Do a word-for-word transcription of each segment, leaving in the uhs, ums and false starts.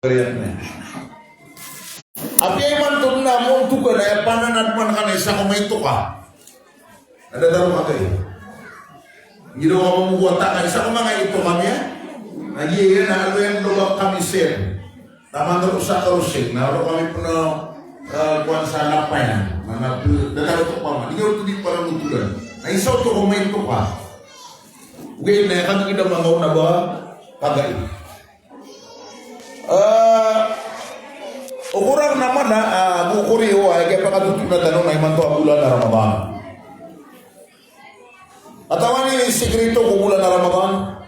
Apiya imanto na monto ka na aya pananad man ka na isa ko maito ka. Ada taro ka kay. Giraw ka mambo ka isa ko manga ito kami ya. Na giya na alo yan lobak kami sir. Taman taro sa karusing na alo kami puna kuwan sa lapayan. Na na da taro to pama. Di ka oto di para mutulan. Na isa oto ko maito ka. Ugay na ya kami kida manga ona ba kagay. Ah, okorang na mana, ah, bokori o, ay kaya pakatutunan tano na imanto a bolan a Ramadan. Katawan i sikreto ko bolan a Ramadan.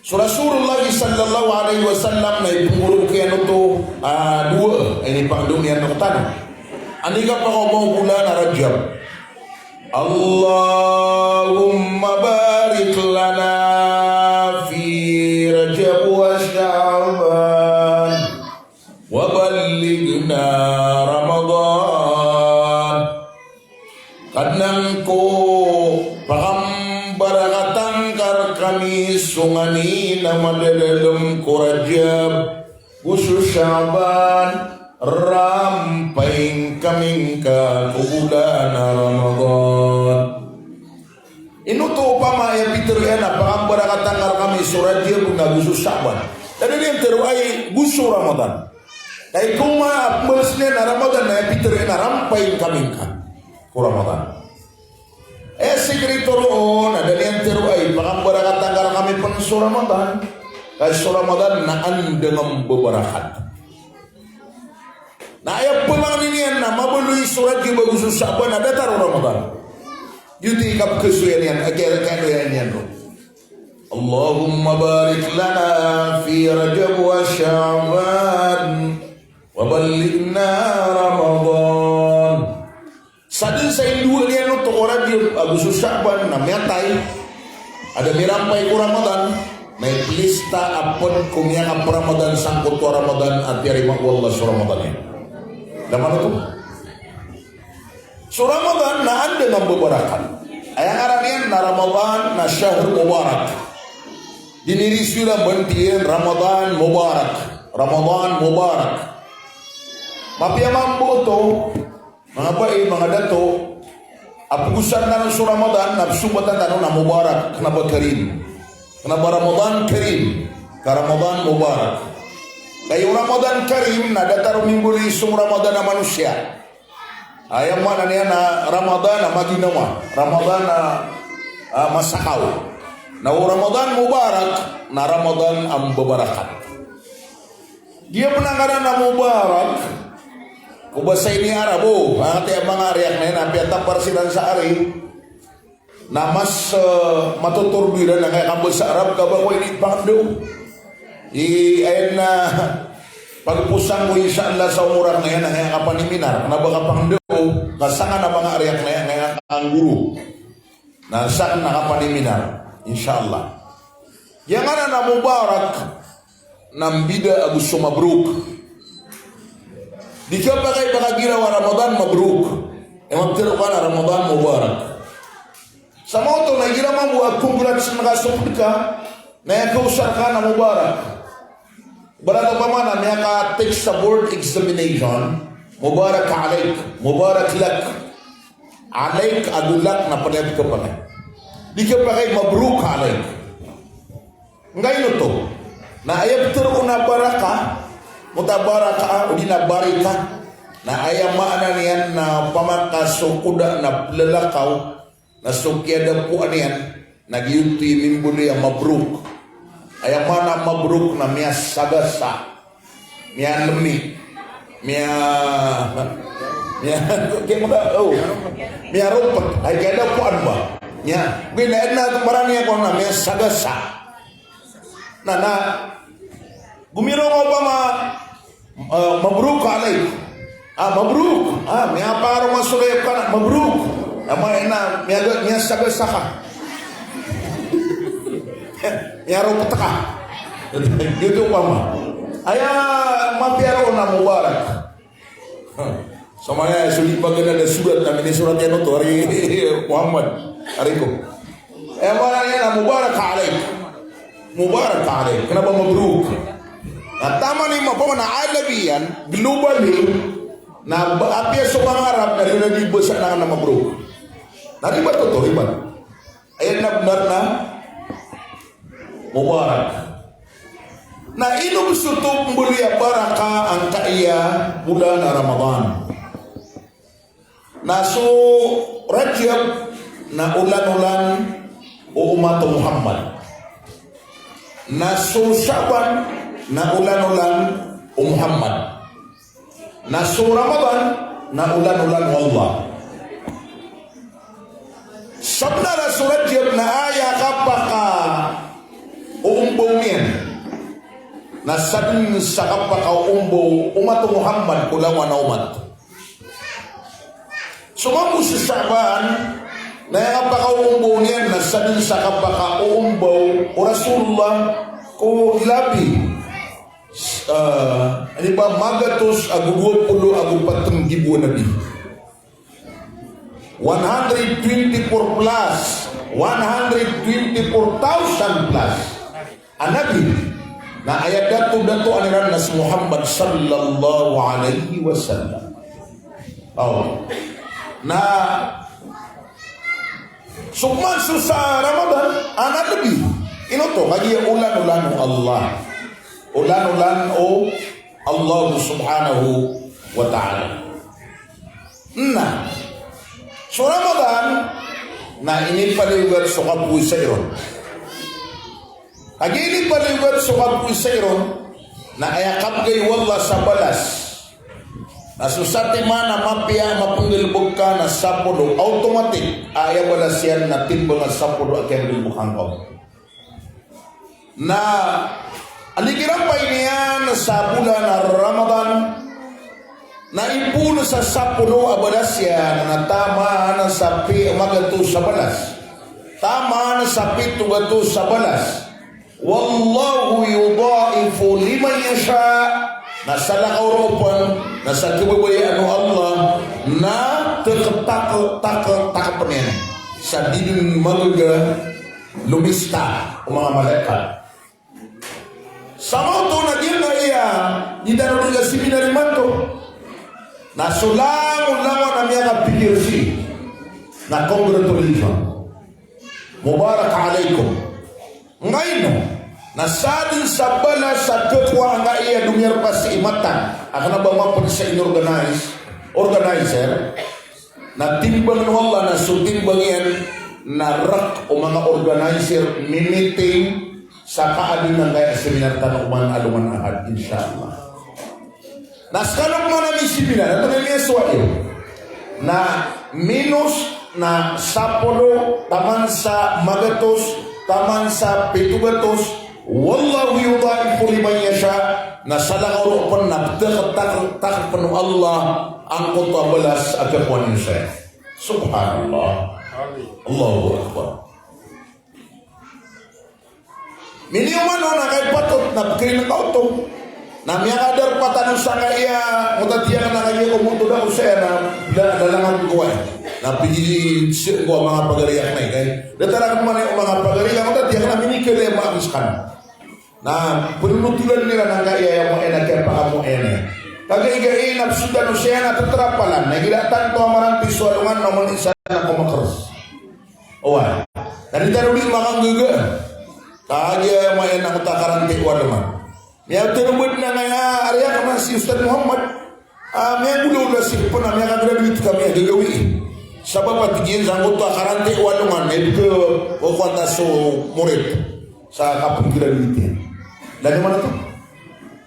So Rasulullah sallallahu alaihi wasallam na ipongorok iyan oto, ah, dowa, inipangdon iyan rktano. Anda i kapakaoma o bolan a Rajab. Allahumma barik lana fi Rajab wa Sha'ban wa ballighna Ramadan. Kadnan ko, pakambarakatan ka rkami so nganin a madadalm ko Rajab go so Sha'ban, rampayin kami ngka ko bolan a Ramadan. Ino oto opama aya pitharo iyan a pakambarakatan ka rkami so Rajab na go so Sha'ban? Da niyan tharoa i go so Ramadan. Ka ikaoma a pmbaloy niyan a Ramadan na aya pitharo iyan a rampayin kami ngka ko Ramadan. Aya sikreto roo na da niyan tharoa i pakambarakatan ka rkami pn so Ramadan. Ka so Ramadan na andang a mbabarakat. Na aya pmangni niyan na mabaloy so Rajab ago so Sha'ban a datar o Ramadan. Giyoto i kapkhasowa niyan, a kiyakanoya niyan roo. Allahumma barik lana fi Rajab wa Sha'ban wa ballighna Ramadan. Sadn sa indowa niyan oto ko Rajab ago so Sha'ban na miyatay a da mirampay ko Ramadan, na iplista a pd ko miyakap-Ramadan sangkoto a Ramadan a tiyarima o Allah so Ramadan iyan. Da man oto. So Ramadan na andang a mbabarakat. Aya ngaran iyan na Ramadan na shahr mubarak. Dinirisyo iran ba tig iran Ramadan mubarak. Ramadan mubarak. Mapiya mambo oto. Manga bai, manga dato, a pgosan tano so Ramadan, na psombatan tano na mubarak, kna ba karim. Kna ba Ramadan karim, ka Ramadan mubarak. Ka iyo Ramadan karim, na datar o mimbaloy so Ramadan a manosiya. Aya maana niyan na Ramadan a maginawa, Ramadan a, a masakaw. Na o Ramadan mubarak, na Ramadan a mbabarakat. Giya pn a ngaran a mubarak ko basa ini Arab, o, a, ati a manga ari akn iyan, apiya tampar siran sa ari. Na mas, eh, matotordo iran angkaya kabasa Arab ka ba ko ini pangndao. I, ayan na, pagposang ko insha Allah sa omor akn iyan angkaya kapaniminar, kna ba kapangndao, ka sakn a manga ari akn iyan angkaya kanggoro. Na sakn a kapaniminar, insha Allah. Giya ngaran a mubarak na mbida ago so mabruk. Di kapakay ba ka giraw a Ramadan mabruk. Aya matharo ka na Ramadan mubarak. Sa maoto na igira mambo a congrats na ka so pd ka, na aya kaosar ka na mubarak. Ibarat opama na miyaka-take sa board examination, mubarak alaik, mubarak lak. Alaik ago lak na pd a di kapakay. Di kapakay mabruk alaik. Ngkaino oto? Na aya ptharo on a baraka, mutabaraka, odi na barika. Na aya maana niyan na opama ka so koda na plalakaw, na so kiyadapoan iyan, na giyoto i mimbaloy a mabruk. Aya maana a mabruk na miyasagasa, miyalmi, miya, miya, kaya mo ba? O. Miyaropot. Ay, kiyadapoan ba? Miya, gina, na, marani ako na miyasagasa. Na, na, gomiraw ka opama, ah, mabruk alaik. Ah, mabruk. Ah, miyaparo masoray ka na, mabruk. Ama ina, miyaga, miyasagasa ka. Miyaropot ka. Giyoto opama. Aya mapiya roo na mubarak. Sa manga so di ba gana da surat na minisorat iyan oto, ari Muhammad, ari ko. Aya maana niyan na mubarak alaik. Mubarak alaik. Kna ba mabruk? Opama na alamiyan, globally, na ba-, apiya so manga Arab na riba, riba sa na, na mabrok. Na riba, toto, riba. Aya na bnar na mubarak. Na ino bes oto mbaloy a baraka angkaya olan a Ramadan? Na so Rajab na olan-olan o omat o Muhammad. Na so Sha'ban na olan-olan o Muhammad. Na so Ramadan na olan-olan o Allah. Sabnar a so Rajab na aya kapakaoombaw niyan na sadn sa kapakaoombaw o omat o Muhammad ko langowan a omat. So mambo so Sha'ban na aya kapakaoombaw niyan na sadn sa kapakaoombaw o Rasulullah ko labi, ah, ino ba, magatos ago dowa polo ago pat nggibo a nabi. One hundred twenty-four plus, one hundred twenty-four thousand plus a nabi. Na aya dato-datoan iran na si Muhammad sallallahu alaihi wasallam. Aw. Na so pman so sa Ramadan, a na lbi. Ino oto? Kagiya olan-olan o Allah. Olan-olan o Allah subhanahu wa ta'ala. Na so Ramadan na inipaliyogat so kapowasa iron. Kagiya inipaliyogat so kapowasa iron na aya kabgay o Allah sa balas. Na so satiman a mapiya a mapnggalbk ka na sapolo, automatic a aya balas iyan na timbang a sapolo a kiyanggalbk angka on. Na alikirampay niyan sa bolan a Ramadan na ipoon sa sapolo a balas iyan na taman sa pi-, magatos a balas. Taman sa pito gatos a balas. Wallahu yudha'ifu liman yasha. Na salakaw roo pn na sa khababayaan o Allah na tktakl, takl, takl pn iyan sa di dn magaga lomista o manga malaikat. Sa maoto na giyangkaya di tano dn a seminar imanto. Na so langon-langon a miyakapikir sii na congratulations. Mubarak alaikum. Ngaino na sadn sa balas a khakowa angkaya a domiyarpa sii matan a kna ba mapd sa inorganize, organizer, na timbang o Allah na so timbang iyan na rk o manga organizer mimiting sa kaadn angkaya a seminar tano oman alongan a Ahad, insha Allah. Na skano pman a miseminar, antonaa i miyasowa iyo? Na minos na sapolo, taman sa magatos, taman sa pito gatos, wallahu yudha'ifu liman yasha, na salakaw roo pn na ptk, tak, tak pn o Allah angkoto a balas a khakowa niyo saya. Subhanallah. Allahu Akbar. Miniyoman on a kay patot na pkhailay ka oto. Na miyakadarpa tano sangkaya, motatiya na kay ko moto da ko saya na da, da langon ko ay. Na pigi sii ko manga pagari a kna i kay. Datar akn man o manga pagari a motatiya na minikilay ma akn skano. Na pnonotolan iran angkaya a maana kiyapakamoana. Kagiya igira i na psodan o saya na ttrapalan. Na igira tanto a marangti so alongan na oman isa na ko makrs. Oway. Na di tano di makanggaga. Kagiya maana ko ta karante o alongan. Miyatero bd na ngaya ari akn a si Ustadh Muhammad. Ah, miyagolawla sii pn a miyakagraduate kami a gagawii. Sabap a tig iyan sangkoto a karante o alongan na ibgay ko kowan ta so morit sa kapnggraduate iyan. Lagid man oto.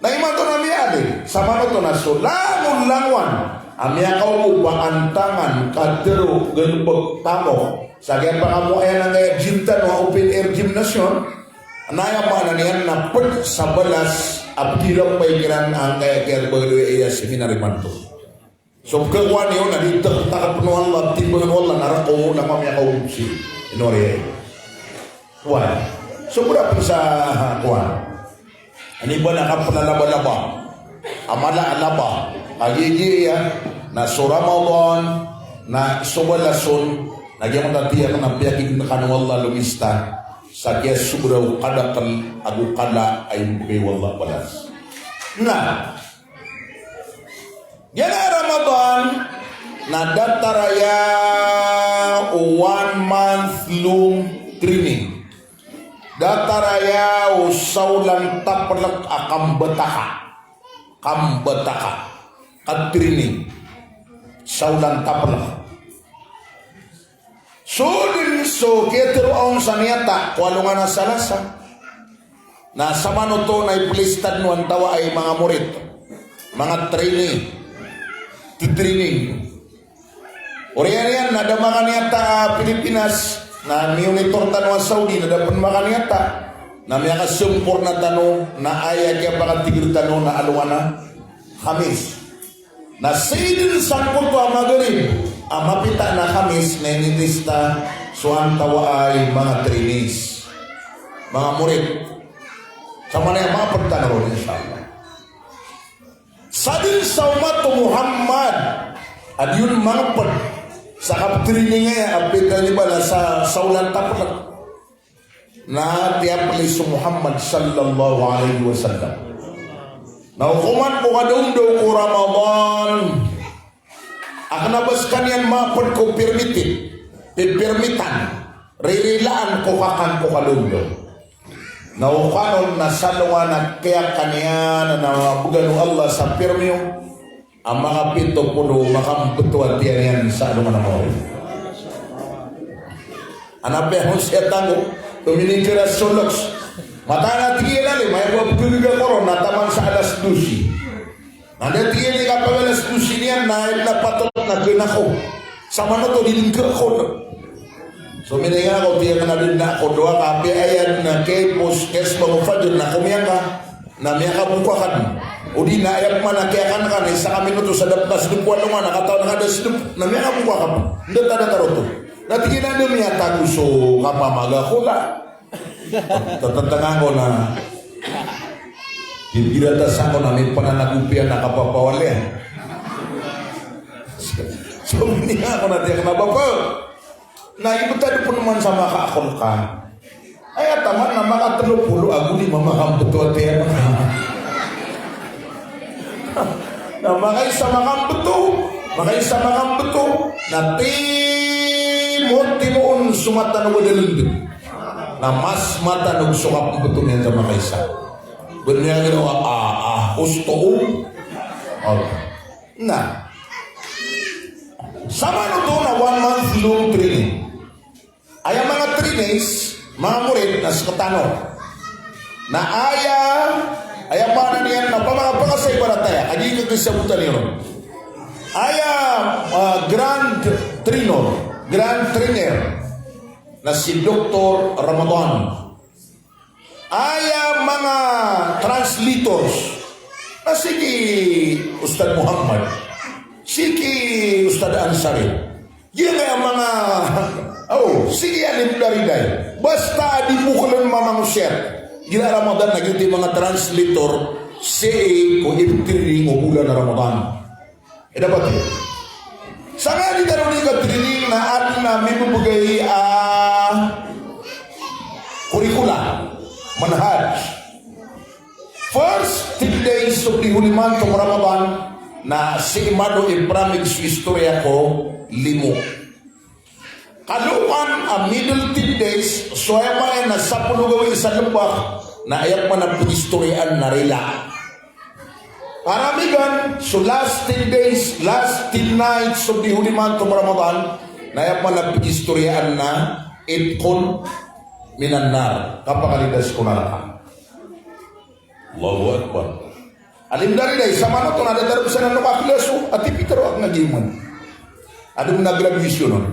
Na imanto na miyaaloy, sa manoto na so langon-langon a miyakaogopa antangan, katero, galbk, tamok sa kiyapakamoa iyan angkaya gym tano a open air gymnasium, na aya maana niyan na pd sa balas a pkhilampay kiran angkaya kiyabagaloy aya seminar imanto. So pkhakowa niyo na di tk, takl pn o Allah, timbang o Allah na rk o langon a miyakaogopa sii. Ino ari aya? Kowan. So bora pn sa kowan. Ino ba na kaplalabalaban a mala a laba a giya na so Ramadan na so balas on na giyangkoto a tiyak na piyakikn kano o Allah lomista sa kiyasobra o kadakl ago kala a imbgay o Allah a balas. Na giyangkai a Ramadan na datar aya o one month long training. Datar aya o saolan taplk a kambtaka. Kambtaka. Ka-training. Saolan taplk. So dn so kiyatharoa on sa miyata ko alongan a Salasa. Na samanoto na iplista dn o antawaay manga morit, manga trainee, ti-training. Oriyan iyan na da makaniyata a Pilipinas, na miyonitor tano a Saudi na da pn makaniyata. Na miyakasmporna tano na aya kiyapakatigr tano na alongan a Khamis. Na sii dn sangkoto a Maghrib a mapita na Khamis na inilista so antawaay manga trainees, manga morit. Samanaya mapd tano ron, insha Allah. Sadn sa omat o Muhammad a di on mangpd sa kaptraining aya a pitharo iyan a sa, saolan taplk. Na tiyapli so Muhammad sallallahu alaihi wasallam. Na okoman ko kadaondaw ko Ramadan a kna ba skaniyan mapd ko permitted, pipirmitan, ririlaan ko kakan ko kadaondaw. Na okanon na sa alongan a kiyakan iyan na bgan o Allah sa pirmiyo a makapito polo makambto a tiyan iyan sa alongan a mawri. Ana piya on siya tango, tominikira so loks. Mataan a tig iyan a lima, aya bo a pkhagiga ko ron na taman sa alas dose. Na da tig iyan i kapag alas dose niyan na aya na patot na kna ko. Samanoto di dn kna ko. So miyainga ako, tiyak na dn na ako dowa ka, apiya aya na kiyapos, kiyasbang o fajr na komiyangka, na miyakaboka ka dn. O di na aya pman a kiyakan ka na isa ka minuto sa da pkasdp ko alongan, na katawan ka da sdp, na miyakaboka ka dn. Nda ta da taroto. Na tig iyan a da miyatago so kapamaga ko la. Tatatanga ko na. Gira ta sangko na mipananagopian na kapapawali. So miyainga ako na tiyak na bapa. Na ibtad pn man sa makaakol ka. Aya taman na makatlo polo ago di mamakambto a tiyan. Na makaisa makambto, makaisa makambto. Na timo, timoon so matanog a dalndg. Na mas matanog so kapmbto niyan sa makaisa. Bnyagira a, a, a, usto o. Okay. Na samanoto na one month long training. Aya manga trainees, manga morit na sktano. Na aya, aya maana niyan na pamanga pangasa ibarat aya, kagiya kagiya sabotan iyan. Aya, ah, grand trainer, grand trainer na si Doktor Ramadan. Aya manga translators na si ki Ustadh Muhammad, si ki Ustadh Ansari. Giyangkaya manga, o, si ki Alim Daridai. Basta a di bo kn mamangosiyat. Giyangkaya Ramadan na giyoto i manga translator sii ko iptraining o bolan a Ramadan. Ida pati. Sangkaya di tano di katraining na adn a mimbgay a kurikula, manhaj. First ten days of the holy month of Ramadan, na sii mado i pramig so istoriya ko limo. Kalowan a middle ten days, so aya maana na sapolo gawii sa lmbak, na aya pman a pgistoriyaan na rila. Paramigan, so last ten days, last ten nights of the holy month of Ramadan, na aya pman a pgistoriyaan na itqun minan nar, kapakalidas ko naraka. Allahu Akbar. Alim Daridai, samanoto na da tano pzaan a makakilaso a tipitero a kna giyoto man. Adn a graduation on.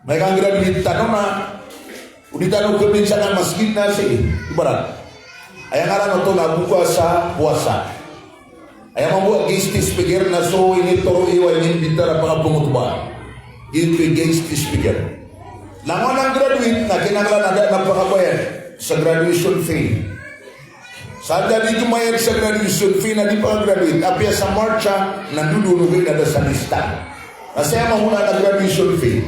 Miyaka-graduate tano na, o di tano khabinsangan masgit na sii, ibarat. Aya ngaran oto na buka sa puasa. Aya mambo a guest speaker na so initoro iyo a inimbitar a pangapangotba. Giyoto i guest speaker. Langon a graduate na kinanglan a da na pakabayad sa graduation fee. Sa da di tomayad sa graduation fee na di pakagraduate. Apiya sa marcha na dodoon o gawii na da sa lista. Na saya mambo na graduation fee.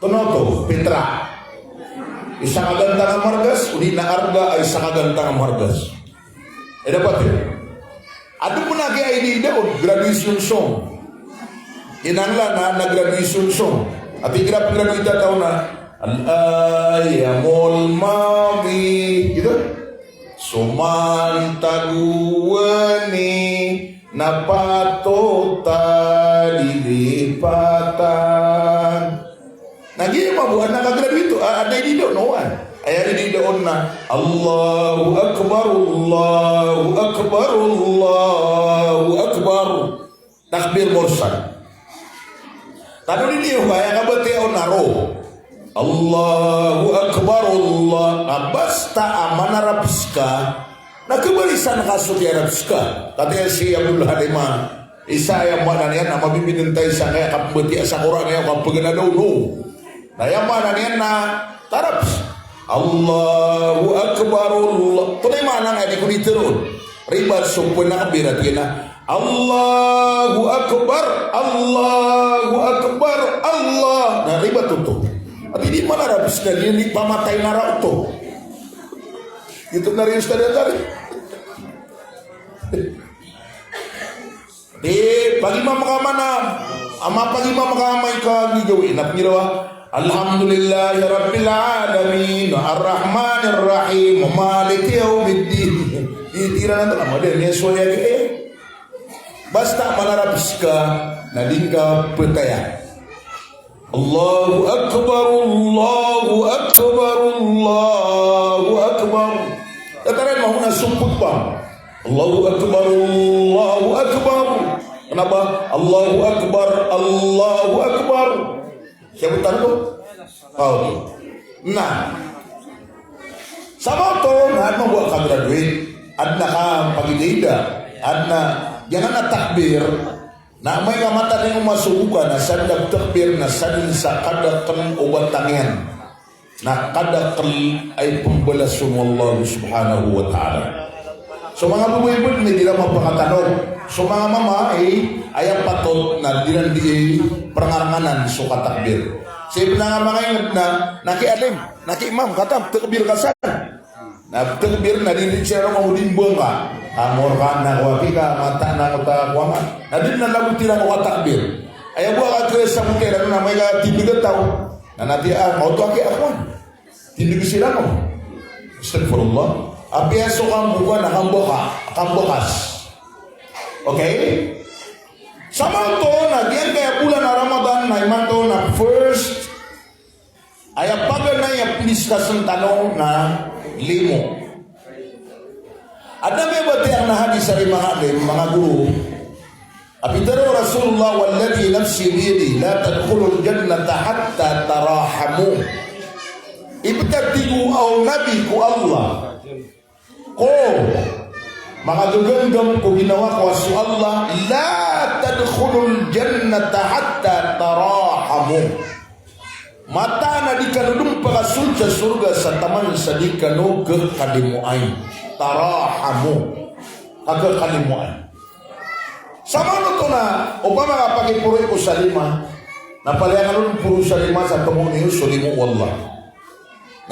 Tono oto, pitra. Isa ka gantang a margas, odi na arga a isa ka gantang a margas. Aya dapat iyan. Adn pn a giya inidaon, graduation song. Inanglan na, na graduation song. Ati gira pn graduate a taw na, "Al-ayyamul madi." Giyoto. "So mantag o wani na patot a lilipatan." Na giya mabaya na kagraduate, a, adn a inidaon, no, wan. Aya inidaon na, "Allahu Akbar, Allahu Akbar, Allahu Akbar." Takbir mursal. Tanto niyo, aya kabatiya on na ro. "Allahu Akbar, Allah." Na basta a manarap ska, na kabarisan ka so kiyarap ska. Katii si Abdul Halimah, isa aya maana niyan na mabibinentay sangkaya kapmbatiya sa Qur'an aya kapagana daw, no. Na aya maana niyan na tarap. "Allahu Akbar, Allah." Oto na aya maana niyan, di ko di teroon. Ribat so pnakbir a tig iyan a, "Allahu Akbar, Allahu Akbar, Allah." Na ribat oto. Ati di manarap ska, di, di pamatay na ra oto. Ito na rin, Ustadh Azhar. Di, pagimam ka man a, ama pagimam ka amay ka gigawii, na pngiraw a, "Alhamdulillahi Rabbil Alamin, Arrahmanir Rahim, Maliki Yawmiddin." Di tira na to, ama di, miyasoya gi, eh. Basta manarap ska, na di ngka ptaya. Allahu Akbar, Allahu Akbar, Allahu Akbar. Tataran mahona sumpot pa. Allahu Akbar, Allahu Akbar. Kna ba? Allahu Akbar, Allahu Akbar. Siya bo tando? Ah, okay. Na. Sa maoto, na adn a bo a kagraduate. Adn a kapagidida. Adn a, giyanan a takbir. Na amay ka mataan i omasogo ka na sadn a takbir na sadn sa kadakl o batang iyan. Na kadakl a ipmbalason o Allah subhanahu wa ta'ala. So manga babay bo na di ran mapakatanod. So manga mama, eh, aya patot na di ran di, eh, prangaranganan so katakbir. Sii pn a manga ingd na, na ki alim, na ki imam, katam, takbir ka san. Na takbir na di, di siran mambo di mbanga. Amor ka na ko aki ka, mata na ko ta ko ama. Na di na lagot iran ko katakbir. Aya bo a katakbir sa mutera na amay ka tindg a taw. Na na di a, maoto aki a kowan. Tindg siran ko. Astaghfirullah. Apiya so kamboka na kamboka, kambokas. Okay? Sa maoto na giyangkaya bolan a Ramadan na imanto na first Aya paganay a pndiscuss tano na limo. Adn a miyabatiya a hadis a ri manga alim, manga goro. A pitharo o Rasulullah, "Walladhi nafsi biyadihi, la tadkhulul jannata hatta tarahamu." Iptad, tig o Nabi, ko Allah ko makagaganggam ko ginawa ko a so Allah, "La tadkhulul jannata hatta tarahamu." Mataan a di kano dn pakasold sa sorga sa taman sa di kano khakalimoay. Tarahamu. Khakalimoay. Sa maoto na, opama ka pakiporoy ko sa lima, na palaya kano dn poro sa lima sa tomo niyo so limo o Allah.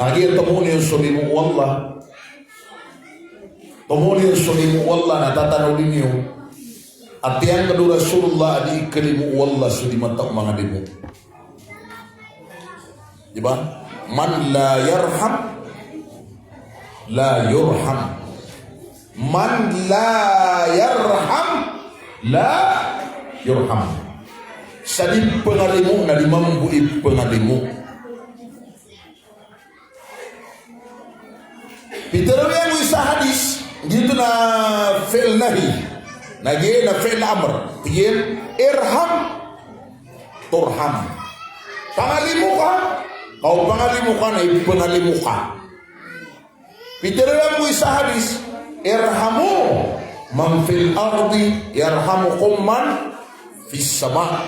Na giya tomo niyo so limo o Allah. Tomo niyo so limo o Allah na tatanodi niyo a tiyangkd o Rasulullah a di khalimo o Allah so di matao mangalimo. Di ba? Man la yarham, la yurham. Man la yarham, la yurham. Sa di pngalimo na di mambo i pngalimo. Pitharo iyan ko isa a hadis, giyoto na fi'l nahi. Na giya na fi'l amr. Tig iyan, "Irham turham." Pangalimo ka, ka o pangalimo ka na ipngalimo ka. Pitharo iyan ko isa a hadis, "Irhamu man fil ardi yarhamukum man fis sama."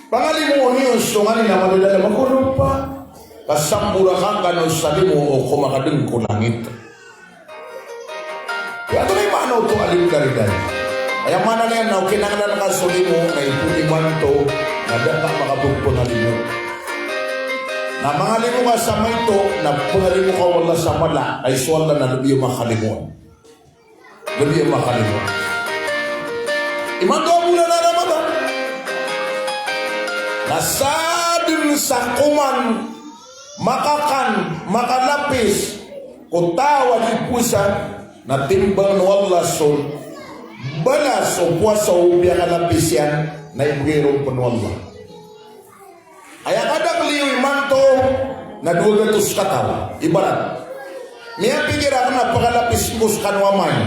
Pangalimoon iyo so nganin a madadalm ko lopa, ka samborakan kano sa limo o komakadng ko langit. Aya oto na maana oto a limo dariday. Aya maana niyan na o kinanglan ka so limo na ipon imanto na da ka makapagpangalimo. Na mangalimo ka sa maito na pangalimo ka o Allah sa mala, ay so Allah na lobi iyo makalimoon. Lbi a makalimo. Imanto a bolan a Ramadan na sadn sa koman makakan, makalapis ko taw a di powasa, na timbangn o Allah so balas o powasa o piyakalapis iyan, na ibgay ron pn o Allah. Aya kadakl iyo imanto na dowa gatos kataw. Ibarat, miyapikir akn a pakalapis ko skano a main.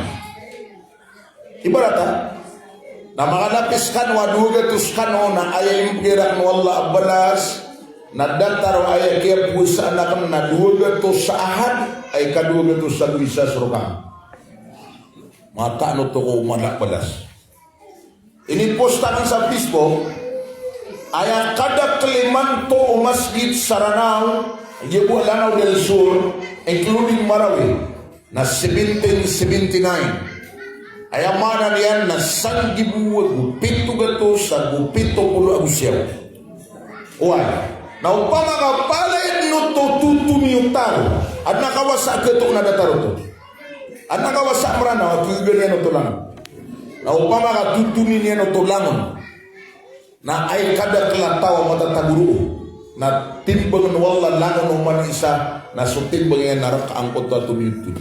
Ibarat, ha? Na makalapis kano a dowa gatos kano, na aya imbgay rakn o Allah a balas na datar o aya kiyapowasaan akn na dowa gatos a ahad, ay ka dowa gatos ago isa so rkn. Mataan oto ko mala a balas. Inipost akn sa Facebook, aya kadakl imanto o masgit sa Ranao, giya bo a Lanao del Sur, including Marawi, na seventeen seventy-nine. Aya maana niyan na sanggibo ago pito gatos ago pito polo ago siyaw. Oway. Na opama ka palaya dn oto totoni o taw, adn a kawasa a gato na datar oto. Adn a kawasa a Mranaw a toigan iyan oto langon. Na opama ka totoni niyan oto langon, na aya kadakl a taw a matatago roo na timbangn o Allah langon oman isa, na so timbang iyan na rk angkoto a tonitoni.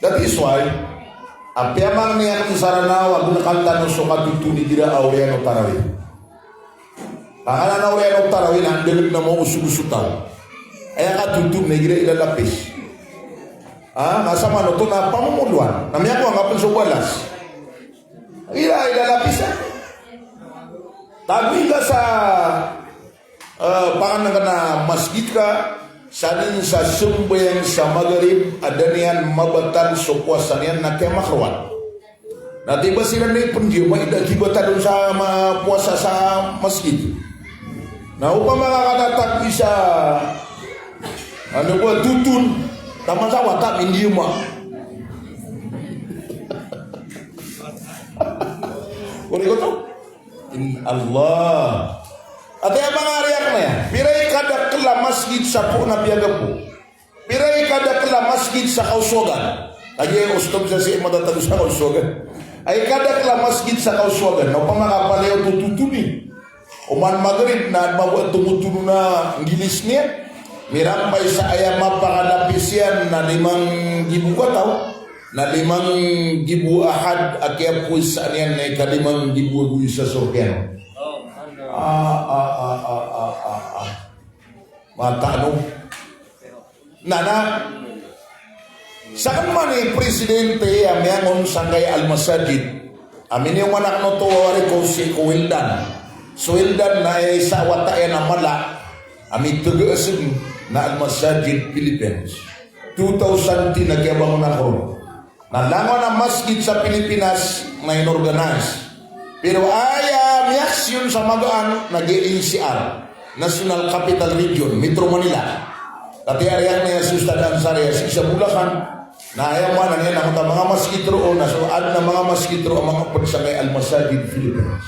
That is why, a piyamangni akn sa Ranao a gnkan tano so katotoni igira a oriyan o tarawih. Ka kanan a oriyan o tarawih na ndagd na maosogoso taw. Aya katotoni na igira ilalapis. Ah, na samanoto na pamomoloan. Na miyakowa ngka pn so balas. Igira ilalapis, ah. Tagoy ka sa, eh, pangnngkn a masgit ka, sadn sa sambayang sa Maghrib a da niyan mabatal so powasa niyan na kiyamakroan. Na tiba siran na ipndiyamaa i da kibatalon sa ma-, powasa sa masgit. Na opama ka katatak isa, ano ba, toton, taman sa wata mindiyamaa. Ori ko to? In Allah. Ati a manga riyak na ya. Pira i kadakl a masgit sa poon a piyagapo? Pira i kadakl a masgit sa Kauswagan? Lagi, ustad, sa si matatago sa Kauswagan. Ay kadakl a masgit sa Kauswagan na opama ka palaya oto totoni oman Maghrib na adn mambo a tomotono na nggilis niyan. Mirampay sa aya mapakalapis iyan na limang gibo kataw. Na limang gibo ahad a kiyapowasaan iyan na ika limang gibo ago isa so rk iyan. Ah, ah, ah. Mataan o. Na, na. Sakn man i presidente a miyangon sangkaya Al-Masajid. A miniyoman akn oto a wari ko si ko Wildan. So Wildan na isa a wata iyan a mala a mitga sn na Al-Masajid Philippines. Two thousand ten a kiyabangon akn ron. Na langon a masgit sa Pilipinas na inorganize. Pero aya miyaksyon sa magaan na giya N C R, National Capital Region, Metro Manila. Katii a riyak na iya si Ustad Ansari a sii sa Bulacan. Na aya maana niyan na angkoto a manga masgit roo na so adn a manga masgit roo a manga pd sangkaya Al-Masajid Philippines.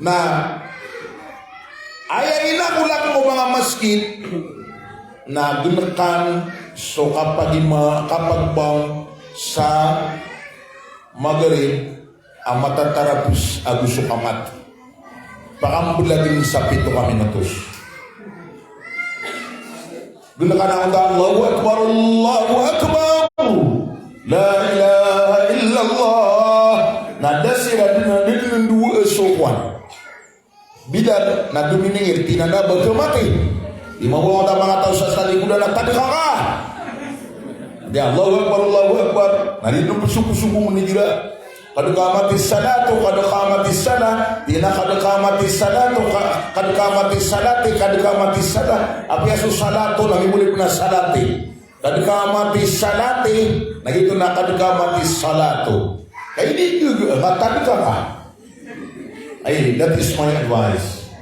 Na aya inakolak ko manga masgit na gnkan so kapagima, kapagbang sa Maghrib a matatarapos ago so kamati. Pakamblagn sa pito ka minotos. Gnkan angkoto a Allahu Akbar, Allahu Akbar. La ilaha illallah. Na da siran dn, da dn dowa so kowan. Bilal, na dominingir, tinan a ba khamati. Di mambo angkoto a manga taw sa salikodan a tadka ka. Di Allahu Akbar, Allahu Akbar. Na di dn psoposopo mnigira. Qad qamatis salatu, qad qamatis salah. Di na qad qamatis salatu, qa-, qad qamatis salati, qad qamatis salah. Apiya so salatu na mimoli pn a salati. Qad qamatis salati, na giyoto na qad qamatis salatu. Ay di, matadka ka. Ay, that is my advice.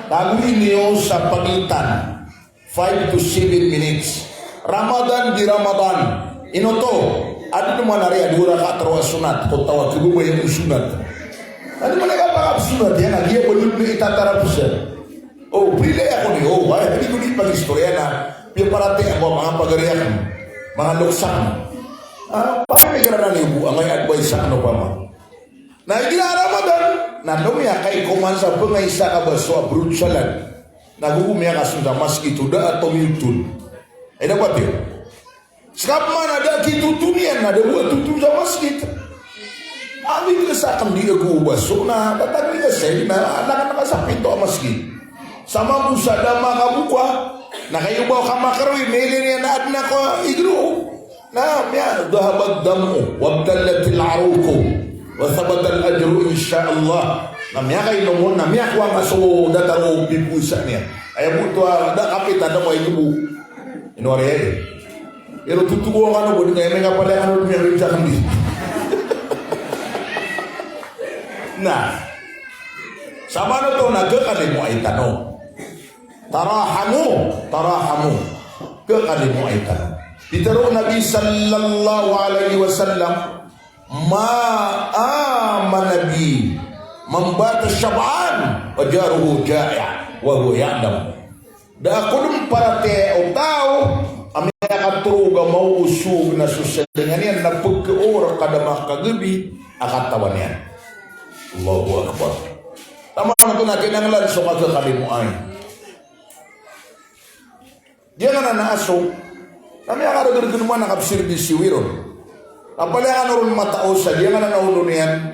Tagoy niyo sa pagitan five to seven minutes. Ramadan di Ramadan. Ino oto, adn man a riya dowa rakaat roo a sunat, ko taw a khababaya o sunat. Adn man a kapakapsunat iyan, a giya balod na itatarapos iyan. O, prilay ako niyo, o, ay, di ko di pag-istorya na piyaparatiyaya ko a manga pagari akn, manga loks akn. Ah, pamikira niyo bo angkaya advice sa ano pa man. Na igira Ramadan, na lomiya ka i koman sa pengay sa kabaso a brood salad. Na gogo miyakasold sa masgit o da a tomiyotol. Ay, dapat iyo. Seka pman a da kitoton iyan, na da bo a toton sa masgit. Ami ka sa kendi a go baso na tatagni ka sa, na langan ka sa pinto a masgit. Sa mambo sa da makaboka, na kayo ba ka makaroy, mailay niyan na adn a ko igro. Na miya, "Dhahaba ad-dam'u wabtallatil aruqu wa thabatal ajru insha Allah." Na miyakainom on, na miyakowa ngka so datar o piposan iyan. Aya bo oto a da kapita da ko ito bo. Ino ari aya. Iro totogo kano bo di kaya mega pala kano di mega sa kandi. Na. Samanoto na kekalimoay tano. Tarahamu, tarahamu. Kekalimoay tano. Pitero o Nabi sallallahu alaihi wasallam, "Ma amana bi man bata syab'an wa jaruhu ja'i' wa huwa ya'lam." Da a kolomparatiya o taw a miyakatorog a maoosog na so selengan iyan na pegkeor ka da makagabi a katawan iyan. Allahu Akbar. Taman oto na kinanglan so kakekalimoay. Giyangkanan a aso, na miyakaregeregen man a kapsirbisiwi ron. Na palaya kano ron matao sa giyangkanan a olo niyan,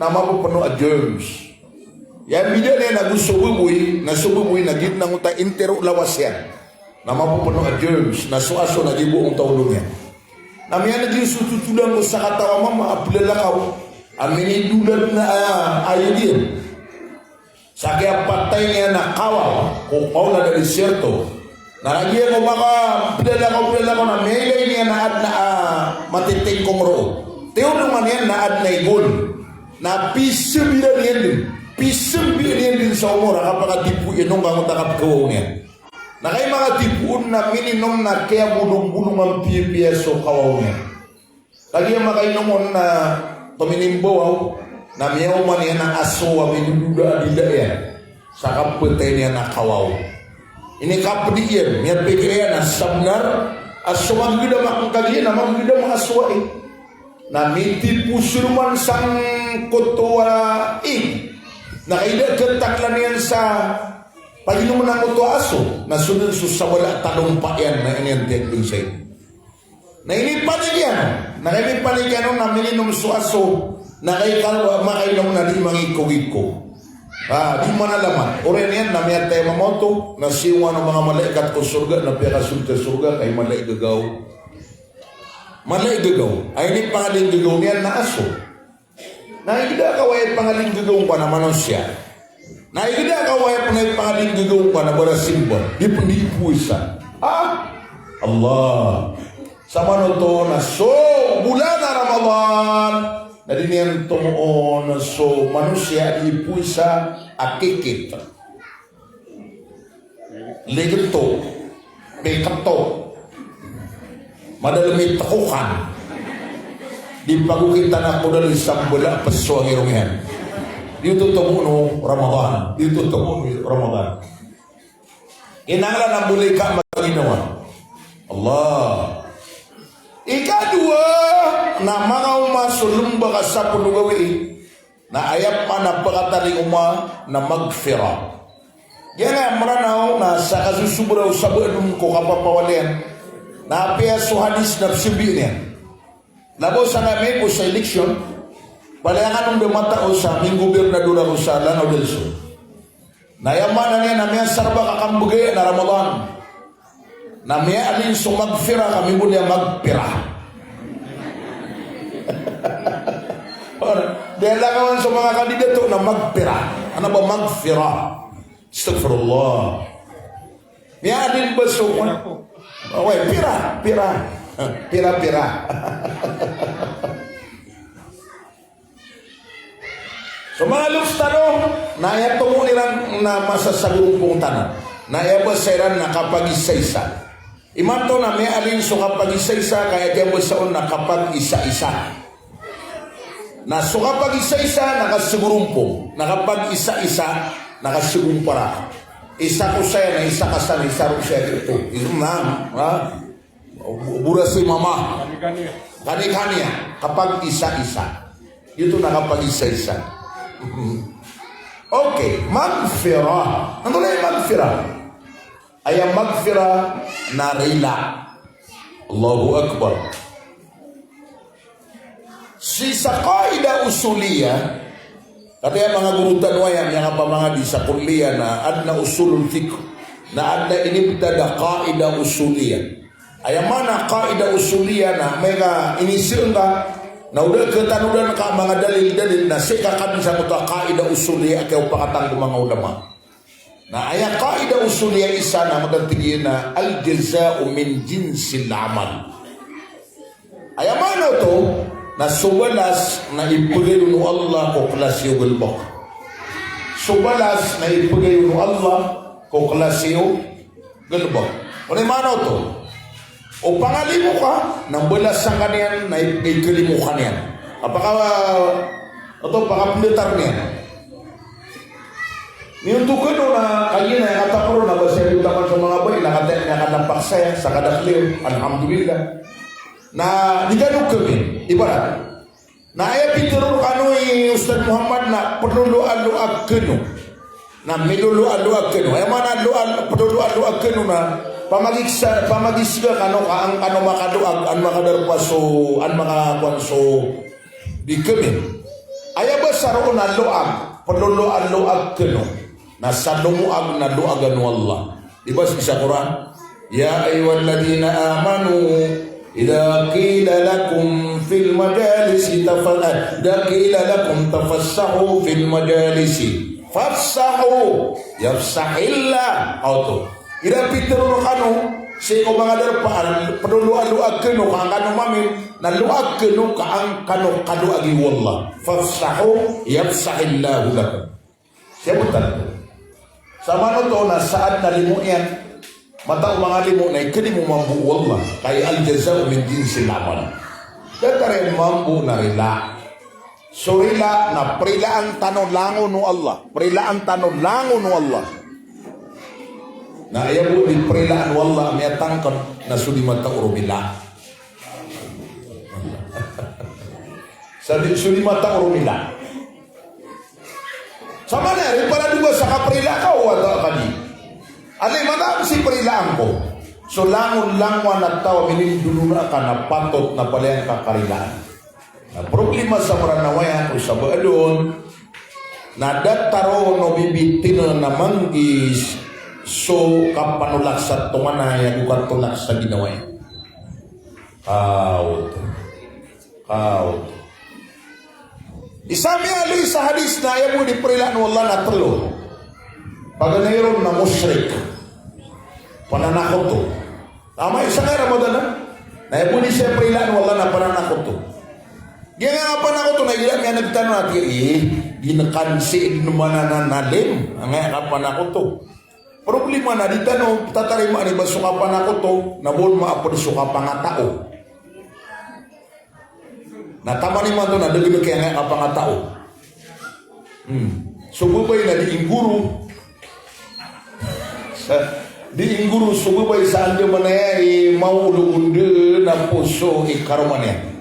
na mapepeno a germs. Aya mbida niyan ago so baboy, na so baboy na giyanan oto a intero lawas iyan. Na mapepeno a germs, na so aso na giya bo oto a olo niyan. Na miyaneg iyan so totolan ko sakataw a mama a pelalakaw a minidolat na, ah, ayag iyan. Sa kiyapatay niyan a kawaw ko kawaw na da desierto. Na lagid iyan ko makapelalakaw-pelalakaw na miyailay niyan a adn a, ah, matitingkong roo. Tiyodoman iyan na adn a igon. Na pisembiran iyan dn. Pisembiran iyan dn sa omor a kapakatipo iyan on ka angkoto a kapekawaw niyan. Na kagiya makatipo on na mininom na kiyabodong-bodong a mpiyapiya so kawaw niyan. Kagiya makainom on na tominimbawaw, na miyaoma niyan a aso a midododa a dila iyan sa kapatay niyan a kawaw. Inikapedi iyan, miyapikir iyan a sabenar a so magedam aken kagiya na magedam a aso ai. Na mitipos iroman sangkoto a ig. Na kagiya ketanglan iyan sa paginomen angkoto a aso, na so dn so sabala a talompa iyan na iniyantiyag dn sa ig. Na inipanik iyan on, na kagiya mipanik iyan on na mininom so aso, na kagiya makainom na di mangikogikog. Ah, di manalamat. Oriyan iyan na miyatay a mama oto, na siyowan o manga malaikat ko sorga, na piyakasold sa sorga, ka i mala i gagaw. Mala i gagaw. Ay, inipangalinggagaw niyan na aso. Na igira ka aya ipangalinggagaw ngka na manosiya. Na igira ka aya pn a ipangalinggagaw ngka na barasimba. Di pn di ipoisa. Ah? Allah. Samanoto na so bolan a Ramadan, na di niyan tomoon so manosiya a di ipoisa a kikit. Ligto, piketo, madalem i tekokan. Di pagokitan a kodal i sambala a peso a ngirong iyan. Di oto tomo o Ramadan. Di oto tomo o Ramadan. Kinanglan a boleh ka maginawa. Allah. Ikadowa, na makaoma so lomba ka sapolo gawii. Na aya pman a pekatalingoma na maghfirah. Giyangkaya Mranaw na sa kasosobra o sabadon ko kapapawalian. Na apiya so hadis na pzambian iyan. Labaw sa kami ko sa election, palaya kano da matao sa minggobernador ako sa Lanao del Sur. Na aya maana niyan na miyasarba ka kambegay na Ramadan. Na miyaalin so maghfirah, kami bo niyan magpira. Ora, di lakawan so manga kandidato na magpira. Ano ba maghfirah? Astaghfirullah. Miyaalin ba so, away, pira, pira. Pira, pira. So manga loks tano, na aya tomo iran na masa sa gorompong tano. Na aya basa iran na kapagisaisa. Imanto na miyaalin so kapagisaisa, ka aya tiyan basa on na kapagisaisa. Na so kapagisaisa na kasagorompong, na kapagisaisa na kasagompara. Isa ko saya na isa ka san, isa ro saya ko ito. Izo na, ha? Bora si mama. Kani-kaniya. Kapag-isa-isa. Giyoto na kapag-isa-isa. Okay. Maghfirah. Antonaa i maghfirah? Aya maghfirah na rila. Allahu Akbar. Sii sa qaida usuliya, katii a manga guro tano aya miyakapamangadi sa kulliyah na adn a usulul fiqh, na adn a inibtada qaida usuliya. Aya maana qaida usuliya na amay ka inisii ngka, na o da a katanodan ka a manga dalil-dalil na sii ka kadn sa koto a qaida usuliya a kiyaopakatan ko manga ulama. Na aya qaida usuliya isa na mataan tig iyan a al-jaza'u min jinsil amal. Aya maana oto na so balas na ipegay on o Allah ko klasi o galebek. So balas na ipegay on o Allah ko klasi o galebek. Aya maana oto, o pangalimo ka na balasan ka niyan na i-, ikalimo ka niyan. Apaka, oto, pakapendatar niyan. Miyontog kano na kagiya na aya kataporo na ba saya di taman so manga bai na kataya niyan a kadapaksa saya sa kadakl iyo, alhamdulillah. Na di kano kami, ibarat. Na aya pitharo kano i Ustadh Muhammad na peloloaloa kano. Na miloloaloa kano. Aya maana loa, peloloaloa kano na pamagisa, pamagisga kano ka an kano makaloag, an makadarpa so, an makakowan so di kami. Aya basa roo na loag, peloloaloa kano. Na sa lomoag na loagan o Allah. Di ba sii sa Qur'an? Ya ayyuhalladhina amanu, idha qila lakum fil majalisi tafa-, eh, idha qila lakum tafassahu fil majalisi fafsahu yafsahillah. Oto. Igira pitharo rkano sii ko manga darpa, peloloaloa kano ka an kano mamin, na loag kano ka an kano kaloagi o Allah. Fafsahu yafsahillahu lakum. Siyabotan. Sa maana oto na saad na limo iyan. Matao manga limo na ikalimo mambo o Allah. Kay al-jaza'u min jinsil amal. Datar iyan mambo na rila. So rila na prilaan tano langon o Allah. Prilaan tano langon o Allah. Na aya bo di prilaan o Allah, miyatangkd na so di matao romila. Sa di, so di matao romila. Sa maana, di pala dowa sa kaprila ka o wata ka di. Alay, mataan si prilaan ko. So langon, langon a taw a minindolona ka na patot na palaya ka karilaan. Na problema sa Mranaw aya o sa Baadon, na datar o no bibitino na manggis so kapanolak sa tonganay ago katolak sa ginawa iyan. Kaoto. Kaoto. Isa miyaaloy sa hadis na aya bo di prilaan o Allah na telo. Paganay ron na mushrik. Pananakoto. Amay isa ka Ramadan na. Na aya bo di siya prilaan o Allah na pananakoto. Giyangkai a panakoto na igira miyaneg tano na tig iyan, eh, di ngka nsi dn mananalim. Angkaya ka panakoto. Problema na di tano tatarimaan i ba so kapanakoto, na bo on maapd so kapangatao. Na taman imanto na da dn kiyangkaya a kapangatao. Hmm. So babay na di inggoro. Sa, di inggoro so babay sa andamanaya i maolog on dn a poso i karoma niyan.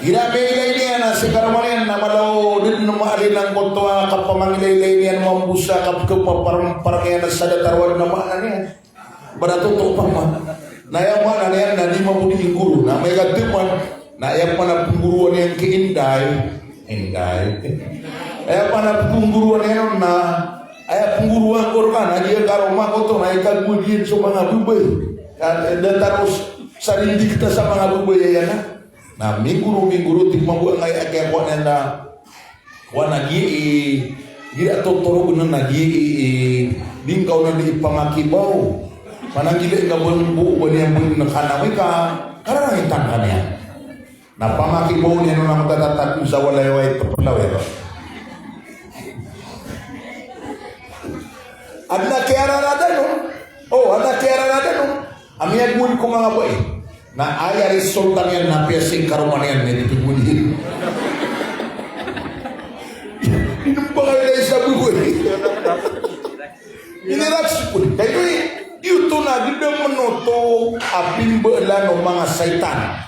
Igira miyailay niyan a si karoma niyan na mala o dn maalinang koto a kapamangilaylay niyan mambo sa kapkhapaparmparm iyan a sa datar o adn a maana niyan. Ba da toto pama. Na aya maana niyan na di mambo di inggoro. Na amay ka dn man, na aya pn a pnggoroan iyan ki Inday. Inday. Aya pn a pnggoroan iyan on na, aya pnggoroan ko rka na giya karoma koto na ikagowad iyan so manga babay. Ka, eh, datar o s-, sa rindikta sa manga babay aya na. Na minggoro, minggoro, tig mambo angkaya a kiyakowa niyan na, kowan a gii, igira totorogn a gii, di ngka on a di ipamakibaw. Pananggilai ngka bo, bo, bo niyan bo na kanawi ka, kararangitang ka niyan. Na pamakibaw niyan on a matatatag sa walay-walay tpla wero. Adn a kiyararadan on. O, adn a kiyararadan on. A miyagowad ko manga bai. Na aya resulta niyan na apiya sii karoma niyan na di pgowad iyan. Inmbangay na isa bo bai. Inirak sii pn. Kay di, di oto na Gdam oto a pimbalan o manga saitan.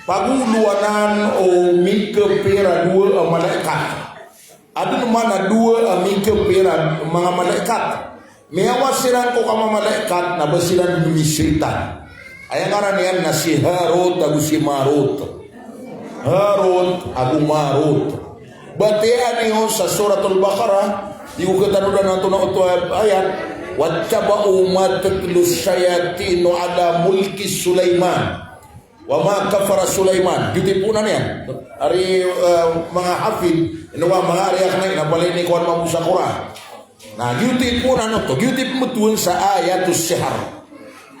Pagolowanan o mikapir a dowa a malaikat. Adn man a dowa a mikapir a manga malaikat. Miyawa siran ko kamamalaikat na ba siran misaitan. Aya ngaran iyan na si Harut ago si Marut. Harut ago Marut. Batiyaan iyo sa Suratul Baqarah, di ko katanodan antonaa oto a ayat, "Wattaba'u ma tatlu shayatinu ala mulki Sulaiman. Wa ma kafara Sulaiman." Giyoto i poonan iyan. Ari, eh, manga hafid, ino ba manga ari akn na, ino ba ini kowan mambo sa Qur'an. Na giyoto i poonan oto, giyoto i pmbtowan sa ayatus sihr.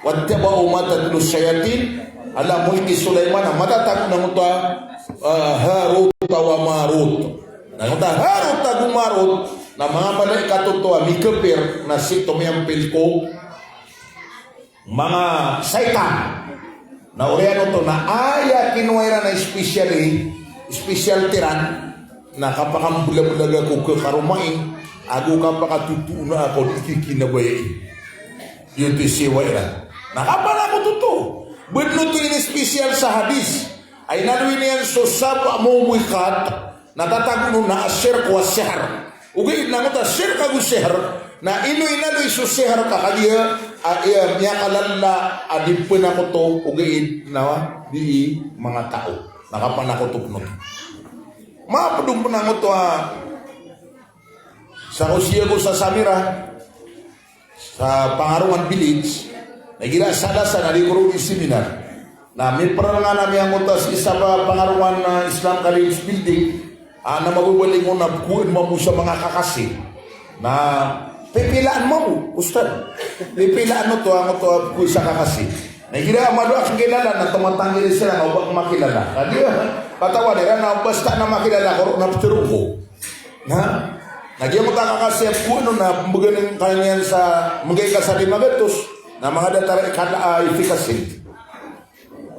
"Wattaba'u ma tatlu shayatin ala mulki Sulaiman." Matatago na oto a, eh, Harut wa Marut. Na oto a Harut ago Marut, na manga malaikat oto a mikapir, na sii oto miyampil ko manga saitan. Na oriyan oto na aya kinowa iran a specially, specialty ran, na kapakamblablaga ko kakaromai, ago kapakatotoona ako di kikinabayai. Giyoto i siyowa iran. Na kapanakoto oto. Badn oto ini special sa hadis. Ay inaloy niyan so sab'a mubiqat. Na tatago on na ashirk wa sihr. Ogaid na angkoto a shirk ago sihr, na ino inaloy so sihr ka kagiya, a, iya, miyakalala a di pnakoto, ogaid na di manga taw. Na kapanakoto pn oto. Mapd on pn angkoto a sa Osiyago sa Samira. Sa Pangarongan Village, na igira Salasa na di ko ron di seminar. Na miprngan ami angkoto a sii sa Pangarongan, ah, Islam College Building, ah, na mababaling on na bkoan mambo sa manga kakasi. Na pipilaan mambo, Ustad. Pipilaan oto, angkoto a bkoan sa kakasi. Na igira malo akn kilala na tomatanggi siran na o ba ko makilala. Na di, katawan iran na basta na makilala ko ron na ptharoon ko. Na, na giyangkoto a kakasi a bkoan on na pmbgan iyan sa, mbgay ka sa lima gatos, na manga datar i kala a efficacy.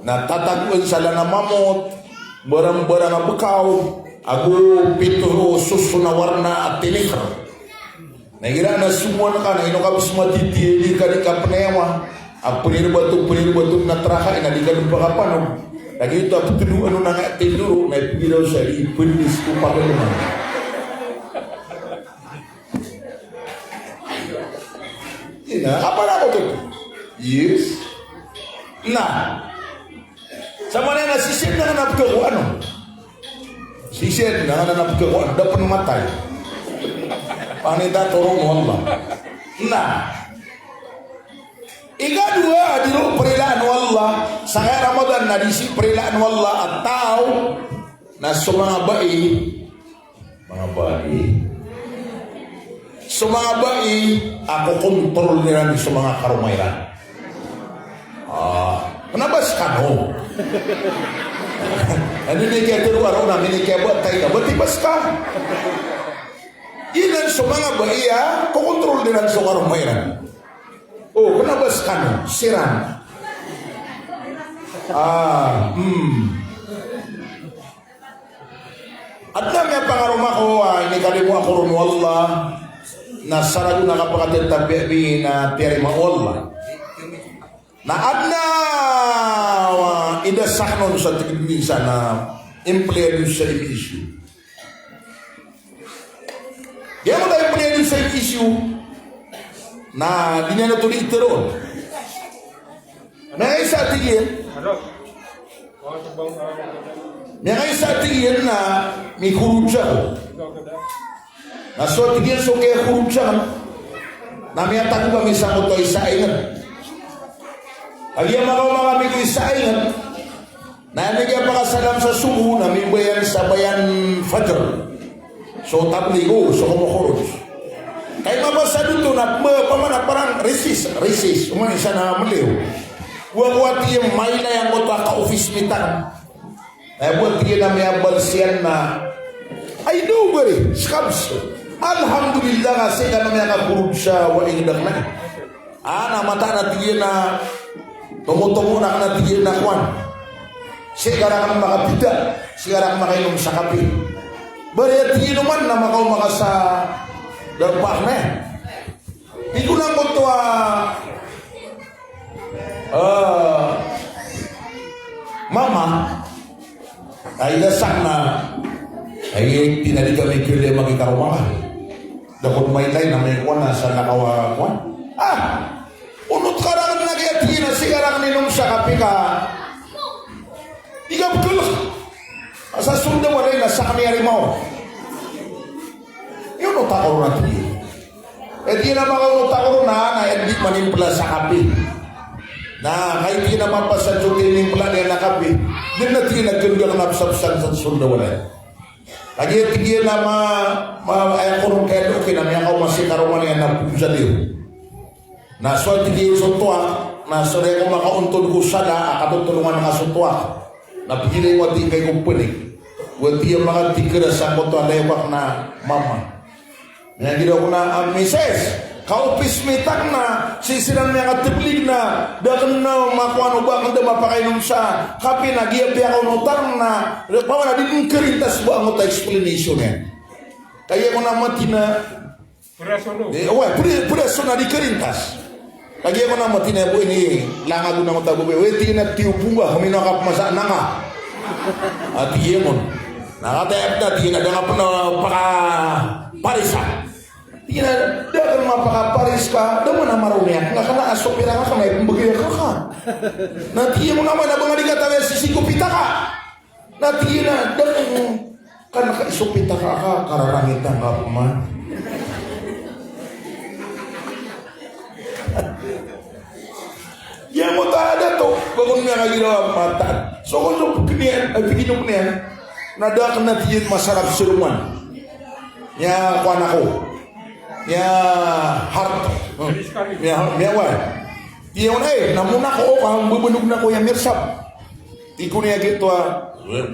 Na tatagoan sa lana mamot, barang-barang a bkaw, ago pito soson a warna a tinikr. Na igira na somowan ka na ino ka bs matitiya di ka di ka pnayawa. A pnirbato, pnirbato na traka ina di ka dn pakapanog. Lagid oto a ptnoan o nanga tindoro na ipgiraw sa ipndis ko pagalman. Ina, kapanakot oto. Yes. Na. Sa manaya na sisien na nga na pkakowa, ano? Sisien na nga na pkakowa, da pn matay. Panita toron o Allah. Na. Ikadowa, di ron prilaan o Allah, sa kaya Ramadan na di sii prilaan o Allah a taw na so manga bai, manga bai. So manga bai a kokontrol iran so manga karoma iran. Ah, kna ba skano? Anda ini kaya tero aro na ini kaya ba tayo na ba ti ba ska? Inan so manga bai a kokontrol iran so karoma iran. O, kna ba skano, siran. Ah, hmm. Adn a miyapangaroma ko a inikalimo ako ron o Allah, na sa ragon a kapakatetabiya bi na tiyarima o Allah. Na adn a, ah, inda sakn on sa tig iyan sa na empleyado sa M S U. Giyangkoto a empleyado sa M S U na di niyan oto di iteroon. Miyakaisa a tig iyan. Miyakaisa a tig iyan na mikhuruj ako. Na so tig iyan so kiyakhuruj akn na miyatago kami sangkoto a isa a ingd. Kagiya makaoma kami ko isa a ingd. Na aya miyapakasalam sa subuh na mimbayan sa bayan fajr. So tabligh, o, so komokhoroj. Kay mabasa oto na ba, pamana parang recess, recess. Oman isa na maliyo. Wa ko a tig iyan mailay angkoto a ka-office mita. Aya bo a tig iyan a miyabals iyan na, "I know, bari, skabs. Alhamdulillah, ka sii ka na miyakakhoroj sa wa ingd akn." A, na mataan a tig iyan a tomotomo na kna tig iyan a kowan. Sii ka rakn makapita, sii ka rakn makainom sa kapi. Bari a tig iyan oman na makaoma ka sa darpa akn. Tig ko na angkoto a Ah, mama, ay da sakn a, ay, tig iyan a di kami kiyolema ki karoma ka. Da kon mailay na may kowan a sa lakaw a kowan. Ah! Onot ka rakn na giya, tig iyan a sii ka rakn inom sa kapi ka. Di ka pkl. Asa sondaw a lay na sakn i ari maw. Ino ta korona, tig iyan. Eh, tig iyan a makaonot ako roo na, na aya di manimpla sa kapi. Na, kay tig iyan a mapasad so tinimpla niyan a kapi. Di na tig iyan a kiyolga ko na psapsan sa sondaw a lay. Kagiya tig iyan a ma, ma, aya ko ron kaya doki na miyakaoma si karoma niyan na pogosal iyo. Na so tig iyan so toak, na so aya ko makaontod ko sada a katotolongan ka so toak. Na pgilay ko a tig iyan ko pnik. Wa tig iyan a makatikr a sangkoto a lay ko ak na mama. Miyagiraw ko na, ah, misis, kaopis mi takna, sii siran miyakatblig na, da akn na makowa o ba akn da mapakainom sa kapi na giya piyakaonotan na, pawan a di dn karintas ba angkoto a explanation iyan. Kagiya ko na mati na, eh, owa, pira, pira so na di karintas. Kagiya ko na mati na bo ini, langa go na angkoto a bo, we, tig iyan a tiyo bo nga, hamino ka pmasa nanga. Ah, tig iyan on. Na kataya pn a tig iyan a da nga pn a pakaparis a. Tig iyan a da akn mapakaparis ka, da man a maroniyak nga kna a sopir ka kna i pmbgay ka ka. Na tig iyan on a man a ba nga di katawi a sisig ko pita ka. Na tig iyan a da akn kna ka isopit a ka, ka, kararangit angka pman. Giyangkoto a dato, ba kon miyakagiraw a mataan. So kon so pkn iyan, ay, pkinom iyan. Na da akn, na tig iyan, masarap so roman. Miyakowan ako. Miyahard. Hmm. Miya, miyawa. Tig iyan on, ay, na mona ko, o, ka mbabanog na ko iyan, mirsap. Tig iyan a giyoto a,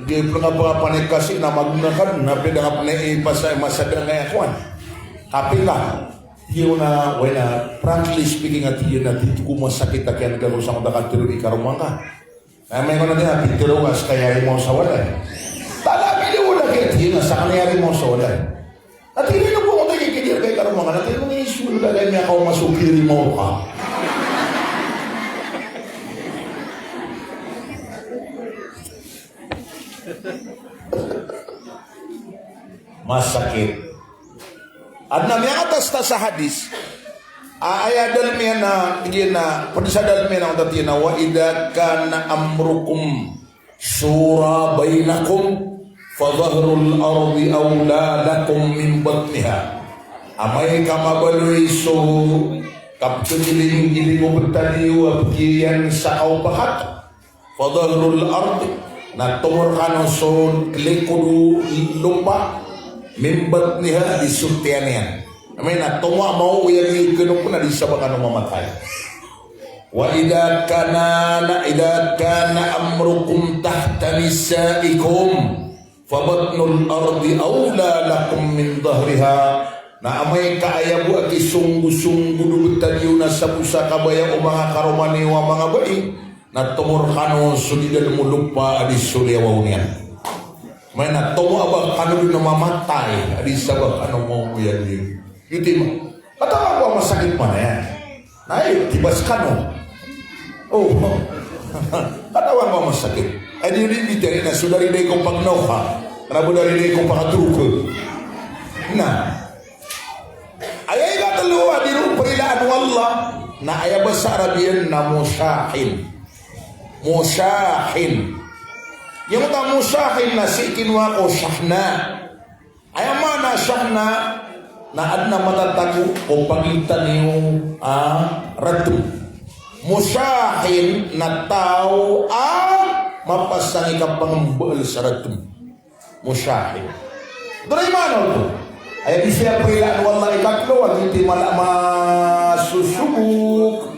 di pn ka pakapanik kasi na magona ka, na pd a nga pn a ipasa, masada nga aya kowan. Kapi ka. Tig iyan a, wala, frankly speaking, a tig iyan a tito ko masakit a kiyan'g ako sangkoto a katharo i karoma ngka. Na amay ko na tig iyan a pitharo ka ska i arimaw sa walay. Talabi di wala, tig iyan a sakn i arimaw sa walay. Na tig iyan a, ino bo angkoto i kikidir ka i karoma ngka, na tig iyan a, iniswal ka, kay miyakaoma so kirimaw ka. Masakit. Adn a miyakatas ta sa hadis. A, aya dalm iyan na, tig iyan a, pd sa dalm iyan na, tig iyan a, "Wa idha kana amrukum shura bainakum, fa dhahrul ardi awla lakum min batniha." Amay ka mabaloy so kapkhagiling-giling o btad iyo a pkhiyan sa kaopakat. Fa dhahrul ard, na tomo rkano so likod o lopa, min batniha, di so tiyan iyan. Amay na tomo a maoyag i kano ko na di sa ba kano mamatay. Wa idha kana, na idha kana amrukum tahta nisaikum, fa batnul ardi awla lakum min dhahriha. Na amay ka aya bo a kisonggo-songgo o btad iyo na sa bo sa kabaya o manga karoma niyo a manga bai, na tomo rkano so di dalm o lopa a di so liyawaw niyan. Amay na tomo a ba kano dn a mamatay a di sa ba kano maoyag. Giyoto i ma. Katawan ko a masakit man iyan. Na iyo, tibas kano. O. Katawan ko a masakit. Ay, di, di, di, di, na so dariday ko pagnaw ka. Kna bo dariday ko pagdrog ka. Na. Aya ikatlo a di ron prilaan o Allah. Na aya basa Arab iyan na mushahin. Mushahin. Giyangkoto a mushahin na sii kinowa ko shahna. Aya maana shahna na adn a matatago ko pagitan iyo a radm. Mushahin na taw a mapasang i kapangmbaal sa radm. Mushahin. Oto na i maana oto. Aya di saya prilaan o Allah ikatlo a giyoto i mala a masosobok.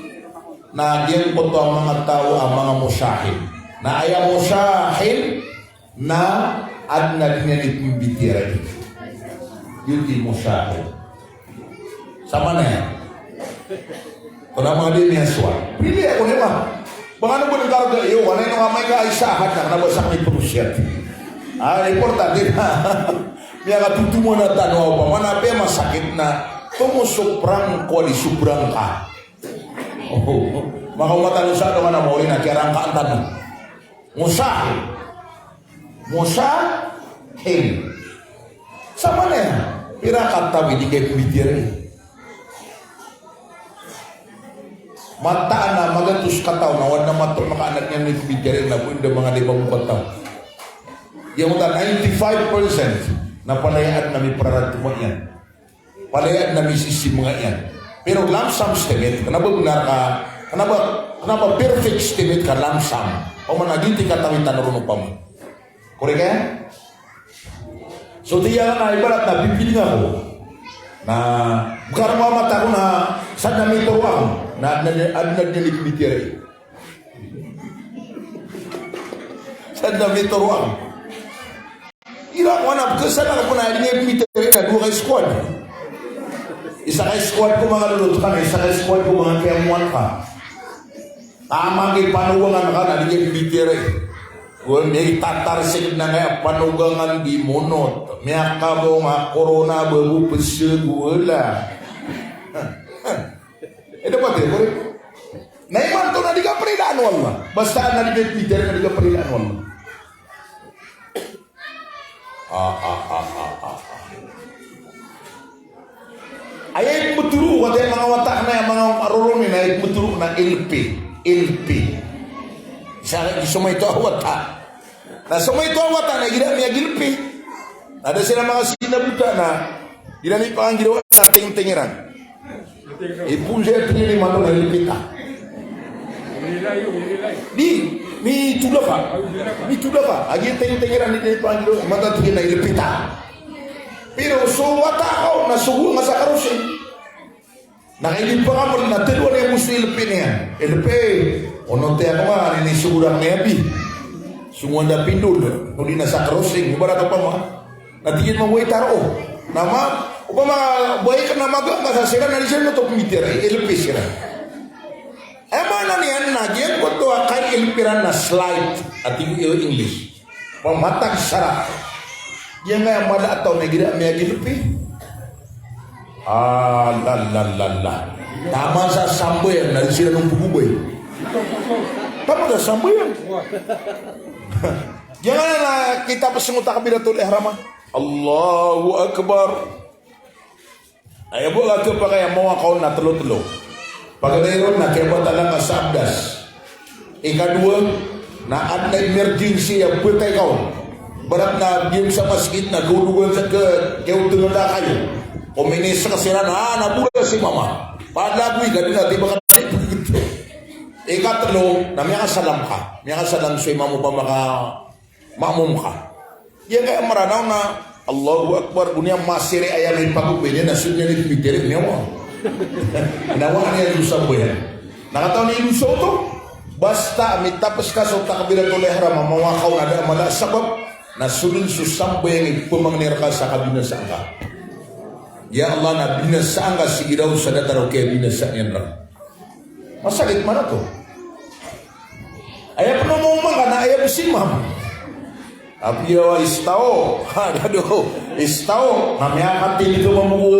Na giyangkoto a manga taw a manga mushahin. Na aya mushahin na adn a di niyan ipmbitiyarai. Giyoto i mushahin. Sa mana iyan? Tonaa manga di niyan sowal. Pili ako niyan, ba. Ba kano bo dn karga iyo, kna ino amay ka isa ahad na kna ba sakn i pnosiyat. Ah, importante na. Miyakatotoman a tano a opama na apiya masakit na tomo so prangko a di so prangka. O, Makaoma tano sa adn a maori na kiyarangkaan tano. Mustahil. Mustahil. Sa mana iyan? Pira kataw i di kaya pmbitiyarai? Mataan a magatos kataw na o adn a mato makaanad niyan i pmbitiyarai na bo inda manga lima polo kataw. Giyangkoto a ninety-five percent na palaya adn a miprarad ko manga iyan. Palaya adn a misisii manga iyan. Pero lump sum estimate, kna ba bnar ka, kna ba, kna ba perfect estimate ka lump sum. Opama na giyoto i katawi tano ron opama. Korek iyan? So, tiyan a ibarat na pipiling ako. Na, bkar mamata ko na, sadn a mitoro ako. Na, na, na, na, na, na, na, na, na, na, Sa da mitoro ako. Ira ko anak ko sa na ko na di nga mitoro na dowa ka squad. Isa ka squad ko manga lolot ka na isa ka squad ko manga kiyamoan ka. Taman ki panogangan ka na di nga mitoro. Wal, miyatatar sii na nga panogangan di monot. Miyakabo nga corona bago peseg wala. Ida pati, korek? Na imanto na di kapridaan o Allah. Basta na di kapridaan, na di kapridaan o Allah. Ah, ah, ah, ah, ah, ah. Aya ipmbtoro, wata manga wata na, manga roroni na ipmbtoro na L P. L P. Sa, so maito a wata. Na so maito a wata na igira miyag-L P. Na da siran manga sinabota na igira mipanggira na tingting iran. Ipoon sa tingting iran na L P ta. Di, mitodaka. Mitodaka. Agi tingting iran di mipanggira, mata tingting na L P ta. Pero so wata ka on na so gowang sa karosing. Na kagiya di pakamal na tlo a aya bo so L P niyan. L P, onot iyan ko nga, ini so gowang niyan bi. So gowang da pindol, odi na sa crossing, ibarat opama. Na tig iyan mambo i taro. Na ma, opama, bowai ka na maga, ka sa siran na di siran oto pmbitiyarai, L P siran. Aya maana niyan na giyangkoto a kai-L P iran na slight, a tig o English. Pamatag sara. Giyangkaya mala a taw na igira miyag-L P. Ah, la, la, la, la. Taman sa sambayang na di siran on pagobay. Taman sa sambayang. Giyangkaya na kitapos o takbiratul ihram a, Allahu Akbar. Aya bo a kapakay a mawaka on na tlo-tlo. Paganay ron na kiyabatalan ka sa abdas. Ikadowa, na adn a emergency a btay ka on. Ibarat na giyam sa masgit na kaologan sa ka, kiyaotngan da kayo. Kominis ka siran, ah, na bola si mama. Palagoy ka dn a di ba ka. Ikatlo, na miyakasalam ka. Miyakasalam so imam o pamaka Makmum ka. Giyangkaya Mranaw na Allahu Akbar, go niyan masiri aya mipagobay niyan, na so niyan i pitharo niyan. Nawa niyan so sambayang. Na katawan iyan so oto. Basta mitapos ka so takbiratul ihram a mawaka on a da a mala a sabap, na so dn so sambayang i pmangni rka sa kabinasaan ka. Ya Allah, na binasaan ka sii raw sa datar o kiyabinasa niyan rka. Masakit man oto. Aya pn o mawma ka na aya bo si imam. Apiya wa istao. Ha, dado. Istao. Na miyakatindg ka mambo ko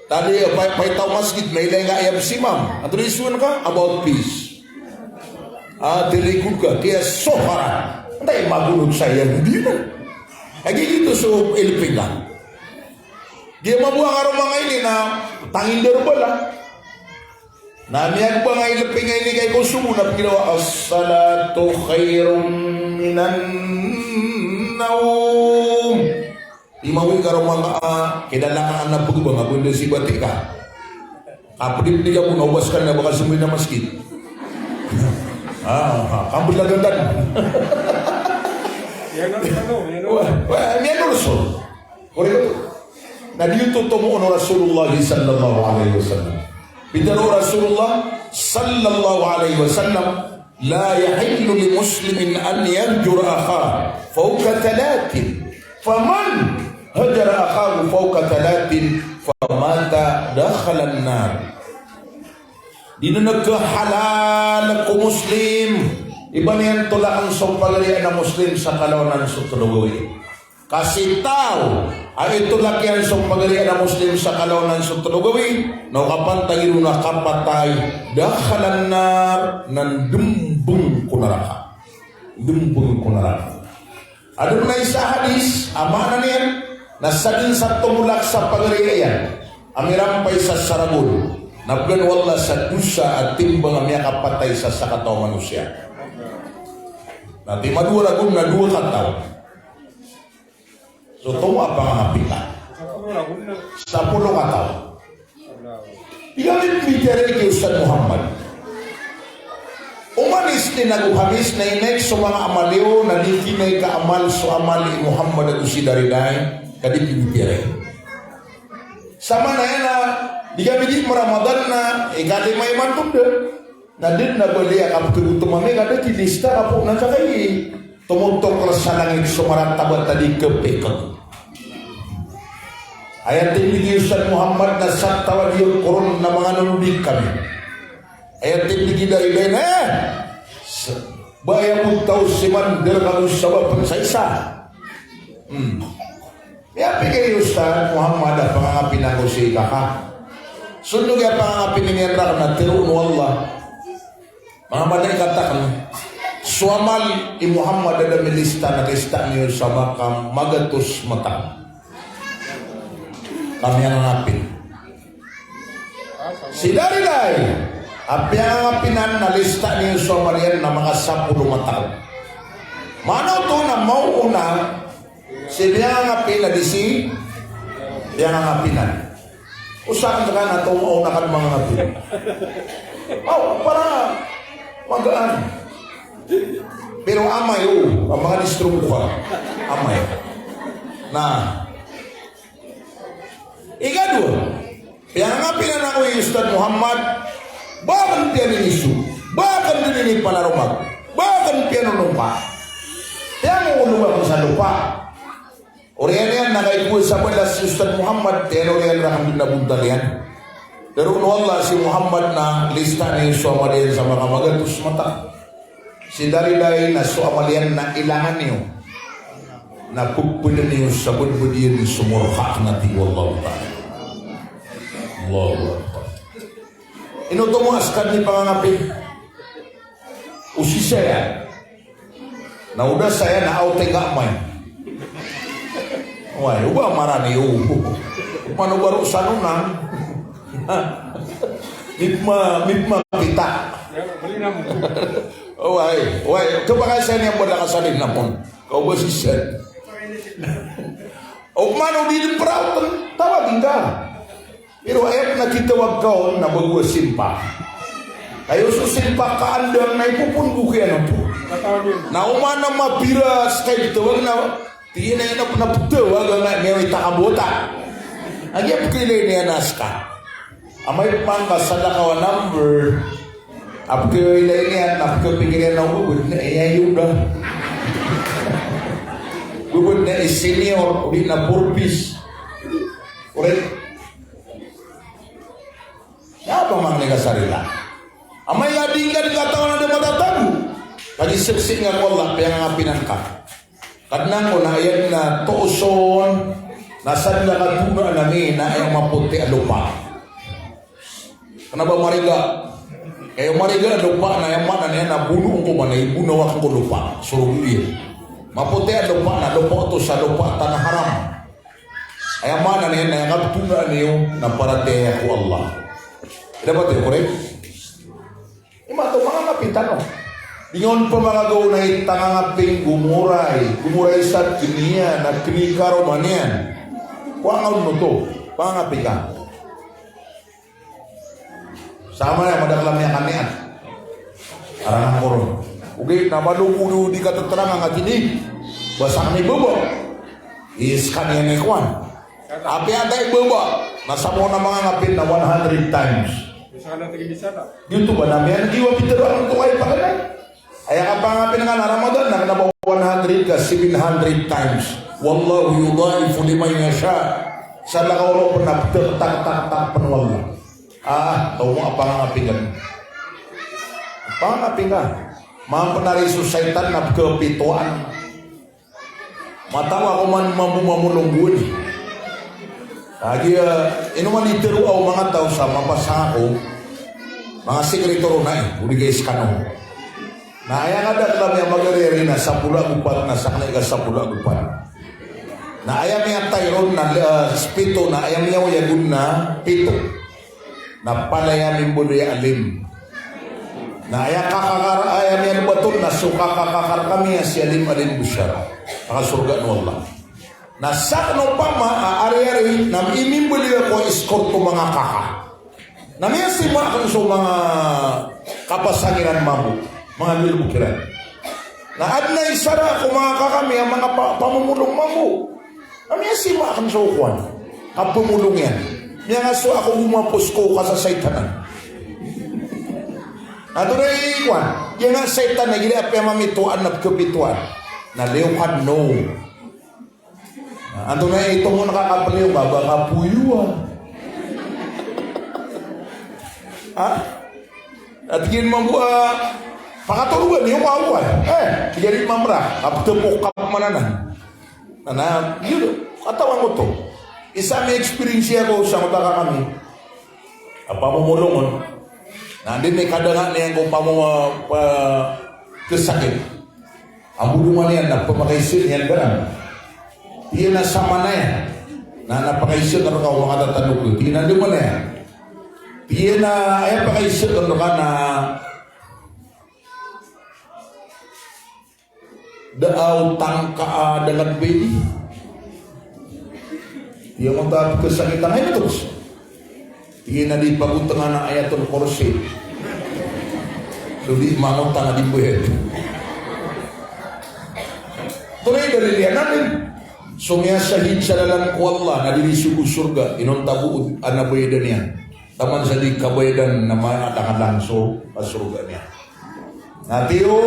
tali, pay, paytaw masgit, mailay nga aya bo si imam. Antonaa i isowan ka? About peace. Ah, tindg ka. Kiyasohara. Antaa i magonot sa Yahudi na. Lagid oto so ilpingan. Di mambo a karoma nga ini na tangindaro bala. Na miyagba nga ilpingan ini kay ko sogo na pgiraw a, "As-salatu khairun minan nawm." Di mambo i karoma nga, ah, kidalakaan na pgba nga bo inda si bati ka. Kapdipdi ka bo na oba ska na ba ka sombi na masgit. Ah, ah, kamblagan tano. Miyanorso. Wah, wah, miyanorso. Korek oto. Na di oto tomo o Rasulullah sallallahu alaihi wasallam. Pitharo o Rasulullah sallallahu alaihi wasallam, "La yahillu li muslimin an yahjura akhahu fawqa thalathin. Faman hajara akhahu fawqa thalathin famata dakhalan nar." Di dn a kahalal ko Muslim i ba niyan tolakn so pagari a Muslim sa kalawanan so tlo gawii. Ka si taw a itolak iyan so pagari a Muslim sa kalawanan so tlo gawii, na o kapantagi ron na kapatay, dakhalan nar, na ndmbng ko naraka. Ndmbng ko naraka. Adn a isa a hadis a maana niyan na sadn sa tomolak sa pagari iyan a mirampay sa saragon, na bgan o Allah sa dosa a timbang a miyakapatay sa sakataw a manosiya. Na timadowa ragon na dowa kataw. So tomo a pangangapin ka. Sapolo kataw. Di kami pitharo ki Ustadh Muhammad. Oman Isnin ago Hamis na inek so manga amal iyo na di kinai ka amal so amal i Muhammad ago si Darilai, ka di pitharo. Samanaya na di kami di Ramadan na ikalima imanto da. Na di na bali a kapthogotom ami ka da ki lista ka poonan sa kai. Tomotok sa langit so maratabat a di kepekeg. Aya tindeg i Ustadh Muhammad na sa taw a di koron na manga nonodi kami. Aya tindeg i Darilai na, eh, s-, ba aya bo taw si Mandar ka bo sabap sa isa. Hmm. Miyapikir i Ustadh Muhammad a pangangapin ako sii ka ka. So ino giya pangangapin iyan rakn na tharoon o Allah. Manga malaikat akn, so amal i Muhammad a da milista na lista niyo sa maka magatos mata. Ka miyangangapin. Si Darilai, a piyangangapin anan na lista niyo so amal iyan na maka sapolo mata. Maana oto na maoona si piyangangapin a di si piyangangapin anan. O sakn ka na tomo na kan mangangapin. Aw, para magaan. Pero amay, o, a manga distro ko ka. Amay. Na. Ikadowa, piyangangapin anan ako i Ustadh Muhammad, ba akn piyaniniso, ba akn dn inipanaromag, ba akn piyanonompa. Piyangoolog ako sa lopa. Oriyan iyan na kaikowa sa balas si Ustadh Muhammad, tiyan oriyan rakn dn a bontal iyan. Tharoon o Allah si Muhammad na lista niyo so amal iyan sa maka magatos mata. Si Darilai na so amal iyan na ilangan iyo na pphadn iyo sa badbad iyan so morka akn, a tig o Allahu Ta'ala. Allahu Akbar. Ino tomo a skad i pangangapin? O sii saya. Na o da saya na aw tig a amay. Oway, o ba marani o. Opama o ba roo sa nonan. Mipma, mipmapita. Oway, oway. Kepakay saya niyan bo da ka salin namon. Ka o ba sii saya. Opama o di dn praw, tawagin ka. Pero aya pn a kitawag ka on na bago a simpak. Kayo so simpak ka andang na ipopon ko kiyan oto. Na oman a mapiras ka itawag na, tig iyan a ino pn a ptawag a nga miyaw i takabota. Agi a pkailay niyan a ska. Amay pman ka salakaw a number, a pkailay niyan, a pkapikir iyan a, o, bebed na iya iyo da. Bebed na i senior, o di na four piece. Ore. Aya pamangni ka sa rila. Amay ka di ngka di katawan a da matatago. Kagiya saksi nga ko Allah, piyangangapin ka. Kadnan ko na aya na toos on, na sadn a katonaan ami na aya mapoti a lopa. Kna ba mariga. Aya mariga a lopa na aya maana niyan na bonoon ko ba na ibonaw akn ko lopa. Sorogi. Mapoti a lopa na lopa oto sa lopa tana haram. Aya maana niyan na aya katonaan iyo na paratiyaya ko Allah. Dapat iyo, korek? Imanto mangangapin tano. Di nga on pamangagaw na i tangangapin, gomoray, gomoray sa kniya, na kni karoma niyan. Kowa nga on oto, pangangapin ka. Sama na madakl a miyakaniyan. Arang koron. Ogaid na malogo di kateterangan a tini. Basa kami baba. Iskaniyan i kowan. Apiya antaa i baba na sa maona mangangapin na one hundred times. Di oto ba na miyaneg i wa pitharo angkoto a ipakay. Aya kapangapin ka na Ramadan na kna ba one hundred ka seven hundred times. Wallahu yudha'ifu liman yasha. Sa lakaw roo pn a pthataktak pn o Allah. Ah, tomo a pangangapin ka. Pangangapin ka. Mampn ari so saitan na pkhapitoan. Matawa ko man mambo mamolong gowani. Kagiya, eh, ino man i tero o manga taw sa mapasang ako, manga sekreto ron ai, o di kaya skano. Na aya ngka da kami a magariyari na sapolo ago pat na sakn a ika sapolo ago pat. Na aya miyatay ron na, eh, pito na aya miyaoyag on na pito. Na palaya mimbaloy a Alim. Na aya kakakar, aya miyalobat on na so kakakakar kami a si Alim, Alim Bashar. Pakasorgaan o Allah. Na sakn opama a ariyari na imimbaloy ako a escort o manga kaka. Na miyasima akn so manga kapasang iran mambo, manga lolobok iran. Na adn a isa ra ko manga kaka mi a manga pa-, pamomolong mambo. Na miyasima akn so kowan, kapamolong iyan. Miyangasowa ako gomapos ko kasasaitanan. Na antonaa i kowan, giyangkai a saitan na igira apiya mamitoan na pkapitoan. Na liyo ka no. Na antonaa i tongon ka kapliyo ka ba kapoyowa. Ha? Tig iyan mambo a, pakatorogan iyo ka owan. Eh, tig iyan i mamra, kaptepok ka pmananan. Na, na, iyo, katawan ko oto. Isa a mi-experience ako sa mata ka kami. A pamomolong on. Na anda i kadanga niyan ko pamo-, pa-, kasakit. Ambolongan iyan na pmakaiza iyan garan. Tig iyan a samanaya. Na, na pakaiza ka rka o makatatandog. Tig iyan a anda manaya. Tig iyan a, aya pakaiza ka rka na da a otang ka a da lagid. Tig iyan a mata a pkasakit angkai na toros. Tig iyan a di pagotangan a Ayatul Kursi. So di mangotang a di mbayad. Antonaa i dalil iyan, Alim? So miyasahid sa lalan ko Allah na di niyan sogo sorga, inonta bo a na bayadan iyan. Taman sa di kabayadan na maadang-adang so kasorgaan iyan. Na tig o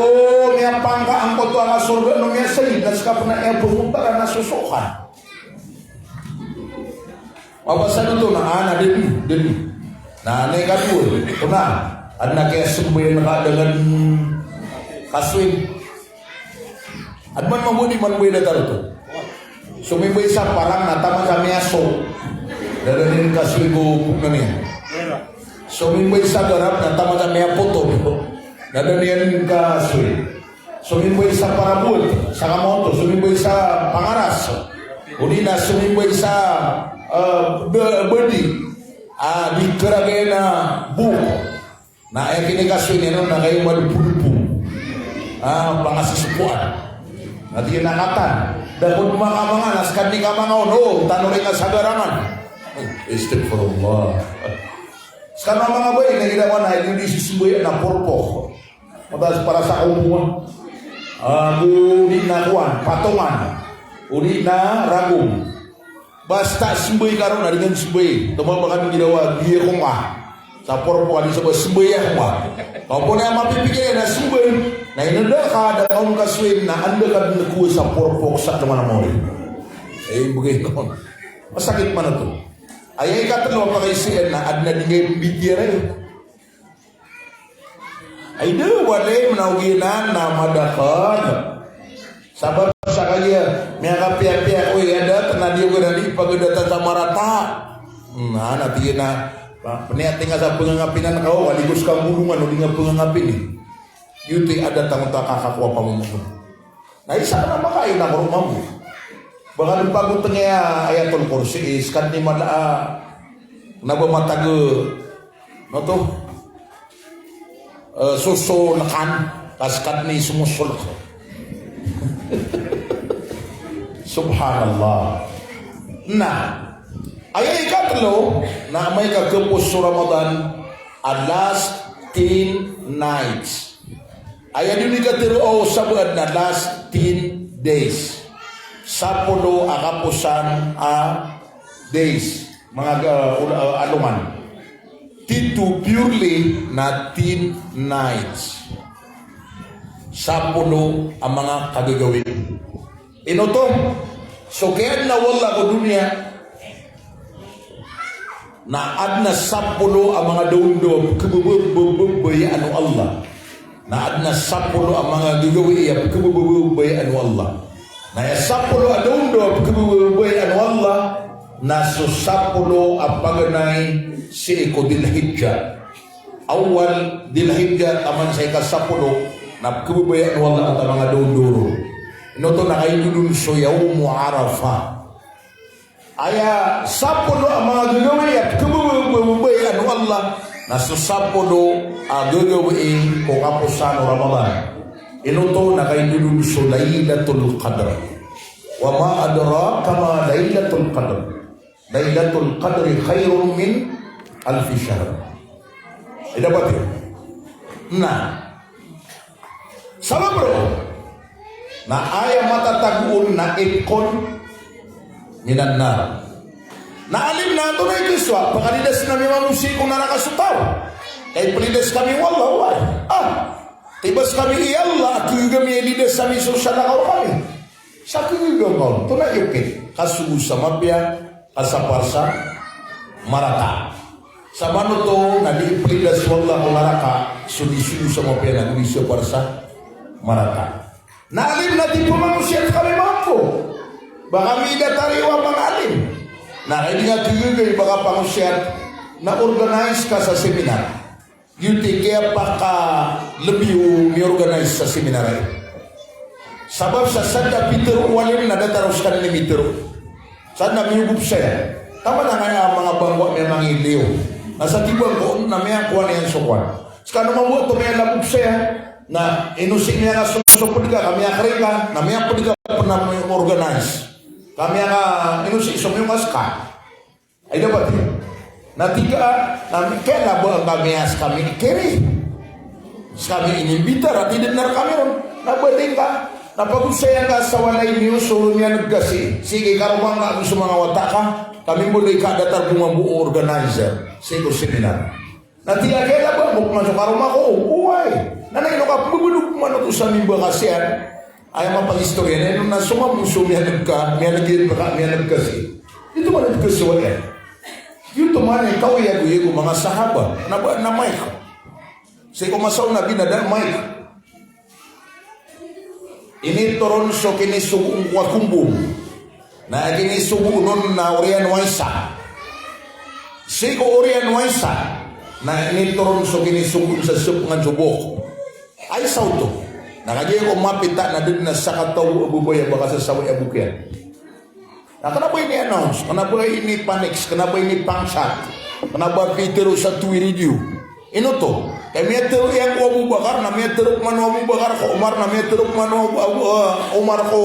miyapangka angkoto a kasorgaan o miyasahid na ska pn a aya pngotaran na sosokan. Mapasad oto na, ah, na dn, dn. Na, na ikadowa, oto na, adn a kiyasmbayan ka da dn kasoy. Adn man mambo di man mbayad a taro oto. So mimbay sa parang na taman sa miyaso. Da dn iyan kasoy ko poknan iyan. So mimbay sa garap na taman sa miyapoto. Da dn iyan kasoy. So mimbay sa parabot, sa kamoto, so mimbay sa pangaras. Odi na so mimbay sa, eh, ba-, badi. Ah, di karagay na buko. Na aya kinikasoy niyan on na kayo madopodopod. Ah, pangasosopoan. Na tig iyan a katan. Da ko dn makamanga, na ska dn i kamanga on, o, tano ri nga sa garangan. Astagfirullah. Ska na manga bai, na gira ko na, ino di sismbayan na porpok. Matas para sa kaomowan. Ah, odi na kowan, patongan. Odi na ragom. Basta smbay ka ron, na di ngka smbay. Tomo ba ka di girawa, giya ko nga. Sa porpok, di sa ba smbay ako nga. Kaw po na mapipikir iyan na smbay. Na inanda ka, da ka on kasoy, na anda ka dn kowa sa porpok, sa dn man a mori. Eh, bgay ko. Masakit man oto. Aya ikatlo a pakaiza iyan na adn a di ngka imbitiyarai. Ay, da, wala i manaw giyanan na madakl. Sabap sa kagiya miyakapiyapiya ko i adat na di ko na di pagadatan sa marata. Na, na tig iyan a, ah, pniyati nga sa pngangapinan ka, o, kaligos ka mbolongan, o di nga pngangapini. Giyoto i adat angkoto a kakakowa pamomolong. Na isa na makain ako ron mambo. Ba ka dn pagotng iyan a Ayatul Kursi, eh, ska dn i mala a, na ba matag, eh, ano oto? Eh, sosolkan, ka ska dn i somosolk. Subhanallah. Na, aya ikatlo, na amay ka khapos so Ramadan, a last ten nights. Aya di on i katharo o sabaad na last ten days. Sapolo a kaposan a days. Manga ga-, ul-, a-, alongan. Tito purely na ten nights. Sapolo a manga kagagawii. Ino oto, so kiyadn o Allah ko doniya, na adn a sapolo a manga dawndaw a pkhabababayaan o Allah. Na adn a sapolo a manga gagawii a pkhabababayaan o Allah. Na aya sapolo a daondaw a pkhababayaan o Allah na so sapolo a paganay sii ko Dhil Hijjah. Awwal Dhil Hijjah taman sa ika sapolo na pkhababayaan o Allah a manga daondaw ron. Ino oto? Na kaidodon so Yawmu Arafah. Aya sapolo a manga gagawii a pkhababayaan o Allah na so sapolo a gagawii ko kaposan o Ramadan. Ino oto? Na kaidodon so Laylatul Qadr. Wa ma adraka ma Laylatul Qadr. Laylatul Qadri khairun min alfi shahr. Ay, dapat iyo. Na sabap roo na aya matatago on na itqun minan nar. Na alim na antonaa i kisowa, pakalidas ami mambo sii ko naraka so taw. Ka iplidas kami o Allah, oway. Ah, tibas kami i Allah, a khaga ami a ilidas ami so salakaw rkami. Sa khaga ngka on, antonaa i okit? Kasogo sa mapiya, kasapar sa marata. Samanoto na di iplidas o Allah ko naraka so di sogo sa mapiya na go di sapar sa marata. Na alim na di pmangosiyat kami mambo. Ba kami datar iyo a manga alim. Na kagiya khagaga i ba ka pangosiyat na organize ka sa seminar. Giyoto i kiyapakalebi o mi-organize sa seminar aya. Sabap sa sadn a pitharo o alim na datar o skaniyan i mitharo. Sadn a miyogop saya. Taman angkaya a manga bangko a miyamangiliyo. Na sa di bangko na miyakowa niyan so kowan. Skano mambo oto miyalabog saya. Na ino sii miyakasosopod ka, ka miyakring ka, na miyapd ka pn a mi-organize. Ka miyaka, ino sii so miyokas ka. Ay, dapat iyo. Na tig ka, na kaya na ba ngka miyas kami kiri. Skami inimbitar, a tidn na rkami ron. Na ba di ngka, na pagosaya ngka sa walay niyo so miyan'g ka sii. Sii ko karoma ngka ago so manga wata ka. Kami bo di ka datar bo mambo o organizer sii ko seminar. Na tig ka, kaya na ba ngka pman so karoma ko? Oway. Na ino ka pmbabaloy pman oto sa mimba ka siyan. Aya mapagistoriya niyan na so mambo so miyan'g ka, miyan'g iyan ka, miyan'g ka sii. Di toman a di kasowa iyan. Giyoto man i kaoyagoyag o manga sahaba. Na ba, na mic. Sii ko masa o Nabi na da a mic. Initoron so kinisogo on ko akombong. Na kinisogo on na oriyan o Aisha. Sii ko oriyan o Aisha na initoron so kinisogo on sa sopngan so bok. Aisha oto. Na kagiya ko mapita na da dn a sakataw a babay a ba kasasawai a bok iyan. Na kna ba ini-announce, kna ba ini-panics, kna ba ini-pangchat, kna ba pitharo sa two-way radio. Ino oto? Ka miyatharo iyan ko Abu Bakar, na miyatharo pman o Abu Bakar ko Umar, na miyatharo pman o Abu, Abu, eh, Umar ko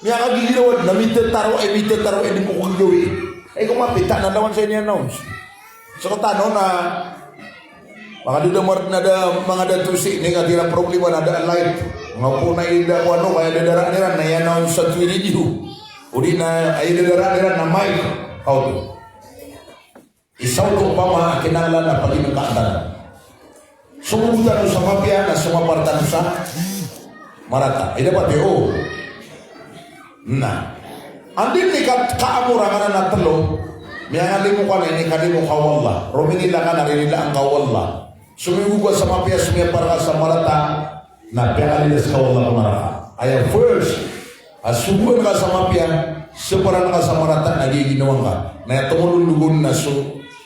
miyakagigiraw, na mithataro, eh, mithataro, eh, di ko kagawii. Eh, ko mapita na lawan sa ini-announce. Sktano na manga da da mar-, na da manga dato sii, ini nga di na problema na da light. Nga po na ida ko ano, kaya da daraan iran na i-announce sa two-way radio. O di na, ay da daraan iran na mic. Kaoto. Isa oto opama a kinanglan a pagin'gka tano. Somogo tano sa mapiya na somapar tano sa marata. Ay dapat iyo. Na anda i ka, kaamor angkanan a tlo, miyangalimo ka na inikalimo ka o Allah. Rominila ka na rinilaan ka o Allah. Somogo ka sa mapiya, somiyapar ka sa marata. Na piyakalidas ka o Allah ko naraka. Aya first, a sogoan ka sa mapiya, saparan ka sa marata na giya ginawa ngka. Na aya tomololog on na so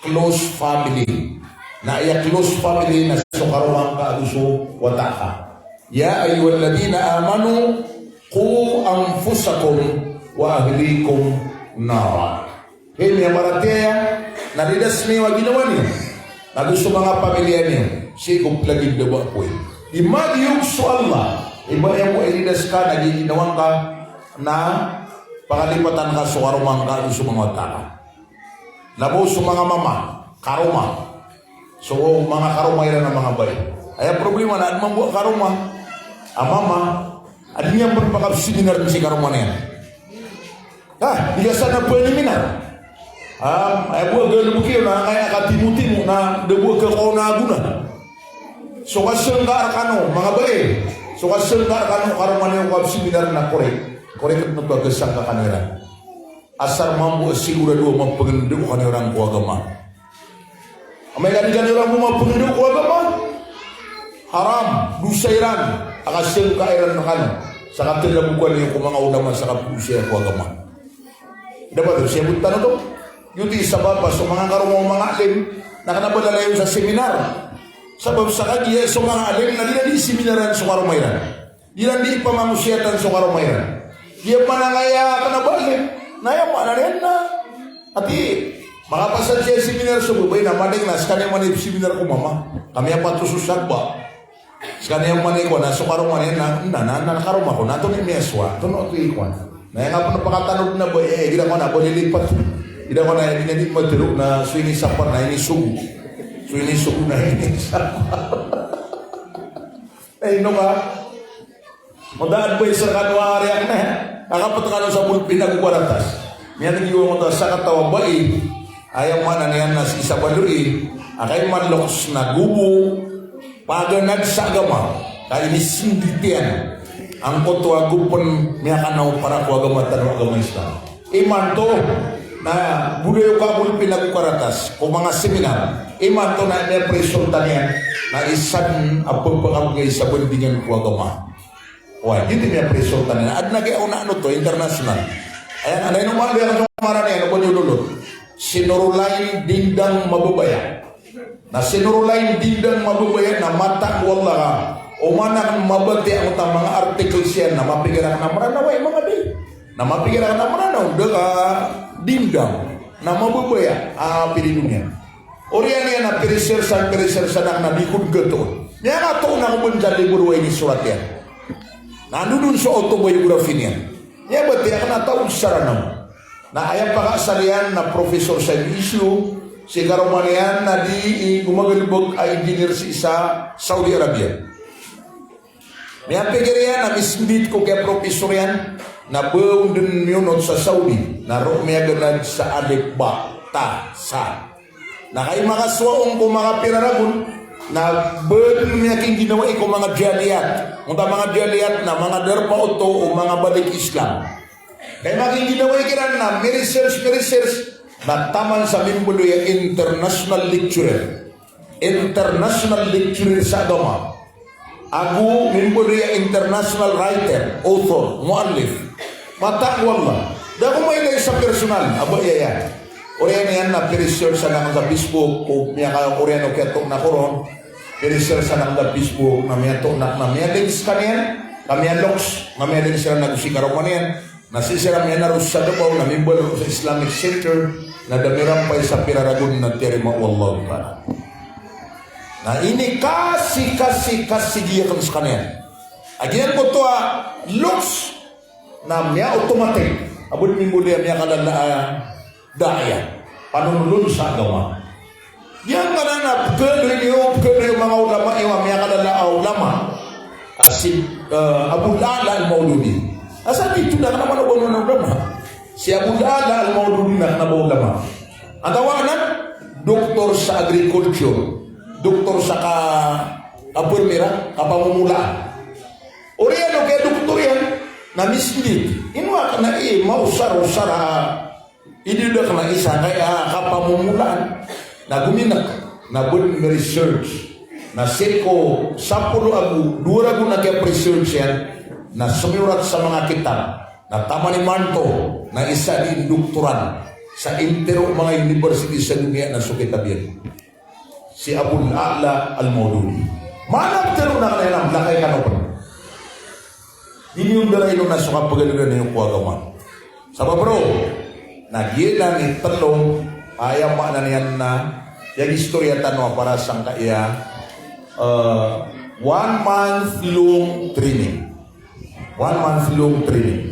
close family. Na aya close family na so karoma ngka ago so wata ka. Ya ayyuhalladhina amanu, qu anfusakum wa ahlikum nara. Hay miyamaratiyaya, na lidas niyo a ginawa niyo, na go so manga pamilya niyo sii ko plagid a ba apoy. Di magiyog so Allah i ba aya bo a ilidas ka na giya ginawa ngka, na pakalipatan ka so karoma ngka ago so manga wata ka. Na bo so manga mama, karoma. So manga karoma iran a manga bai. Aya problema na adn mambo a karoma a mama a di niyan pn pakapsiminar sii karoma niyan. Ah, di ka san a pniminar. Ah, aya bo a galbk iyo na angkaya katimotimo na da bo a kakaona a gona. So kasangka rkano, manga bai. So kasangka rkano, karoma niyo kapsiminar na korek. Korek oto a kasangka kano iran. Asar mambo a sigorado a mapangndao kano iran ko agama. Amay ka di kano iran bo mapangndao ko agama, haram, dosa iran a kasangka iran rkano. Sa katelabokan iyo ko manga ulama sa kapagosaya ko agama. Dapat siyabot tano oto. Giyoto i sabap a so manga karoma o manga alim na kena ba lalayon sa seminar. Sabap sa kagiya so manga alim na di iran di seminaran so karoma iran. Di iran di ipamangosiyatan so karoma iran. Di iran manangaya kena ba alim. Na aya maana niyan na ati, makapasad siya seminar so babay na madeng na sekaniyan man i seminar ko mama. Kami a patos o sagba. Sekaniyan man i kowan na so karoma niyan na, na, na, na karoma ko na antonaa i miyasowa, antonaa oto i kowan. Na aya nga pen pakatanod na ba, eh, igira kowan na ba lilipat. Igira kowan na aya di niyan di matero na so inisapar na inisogo. So inisogo na inisapar. Eh, ino ka? Madaad ba isa kano a riyak na, kakapet kano sa bolpin ago karatas. Miyatig iyo angkoto a sakataw a bai, aya maana niyan na sii sa baloy a kaimanloks na gobo, paganad sa agama, ka inisindit iyan angkoto a gopen miyakanaw para ko agama tano a agama Islam. Imanto na bolayoka a bolpin ago karatas ko manga seminar. Imanto na miyapresulta niyan na isa den a pepakabegay sa bandingan ko agama. Oway, giyoto i miyapresulta niyan. Aden a giya onaan oto, international. Aya, anda ino man, anda ino man, anda ino man, anda ino man. Si Norolain Dindang Mababaya. Na si Norolain Dindang Mababaya na matago Allah ka. Oman aken mabatiya angkoto a manga articles iyan na mapikir aken a Meranaw i manga di. Na mapikir aken a Meranaw, da ka Dindang. Na Mababaya a pilido niyan. Oriyan iyan na piresearchan, piresearchan aken na di ko den katoon. Miyakatoon ako ben sa libro a inisorat iyan. Na ando den so autobiography niyan. Miyabatiya aken a taw sa Ranaw. Na aya pakaasal iyan na professor sa M S U, si karoma niyan na di i gomagalebek a engineer sii sa Saudi Arabia. Miyapikir iyan a misindit ko kiyaprofessor iyan, na ba on den miyonot sa Saudi, na roo miyaganad sa alif, ba, ta, sa. Na kay makasowa on ko manga pira ragon, na ba den miyakingginawa i ko manga jaliyat. Onta manga jaliyat na manga darpa oto o manga balik Islam. Kay makingginawa i kiran na miresearch, miresearch, na taman sa mimbaloy a international lecturer. International lecturer sa agama. Ago mimbaloy a international writer, author, muallif. Matago Allah. Da ko mailay sa personal, aba aya. Oriyan iyan na piresearchan aken sa Facebook, ko miyaka, oriyan o kiyatoon ako ron. Piresearchan aken sa Facebook, na miyatoon aken, na miyalink sekaniyan, na miyaloks, na miyalink siran ago si karoma niyan. Na sii siran miyanaros sa Davao, na mimbaloy sa Islamic Center, na da mirampay sa pira ragon na tiyarima o Allah Ta'ala. Na inikasi, kasi, kasi giya aken sekaniyan. A giyangkoto a loks na miya-automatic a bo di mimbaloy a miyakalala a da'iyah. Panonolon sa agama. Giyangkanan a pekaloy niyo, pekaloy o manga ulama iyo a miyakalala a ulama. A si, eh, Abul A'la Al-Maududi. Asar di tona kena ba ulama. Si Abul A'la Al-Maududi na kena ba ulama. Antaa anan, doktor sa agriculture, doktor sa ka, kapermira, kapamomolaan. Oriyan o kiyadoktor iyan, na misindit. Ino a kena i maosar-osar a, i di da kena isa kaya kapamomolaan. Na gominek, na bo den research. Na sii ko sapolo ago dowa ragon a kiyapresearch iyan, na somiyorat sa manga kitab. Na taman imanto, na isa di indoktoran sa intero o manga university sa doniya na so kitab iyan. Si Abul A'la Al-Maududi. Mana tero na kena iyan a lakay kano pen. Di niyo ndarain on na so kapagalegan iyo ko agama. Sabap roo, na giyanan i telo, aya maana niyan na, iyagistoriya tano a para sangkaya, eh, one month long training. One month long training.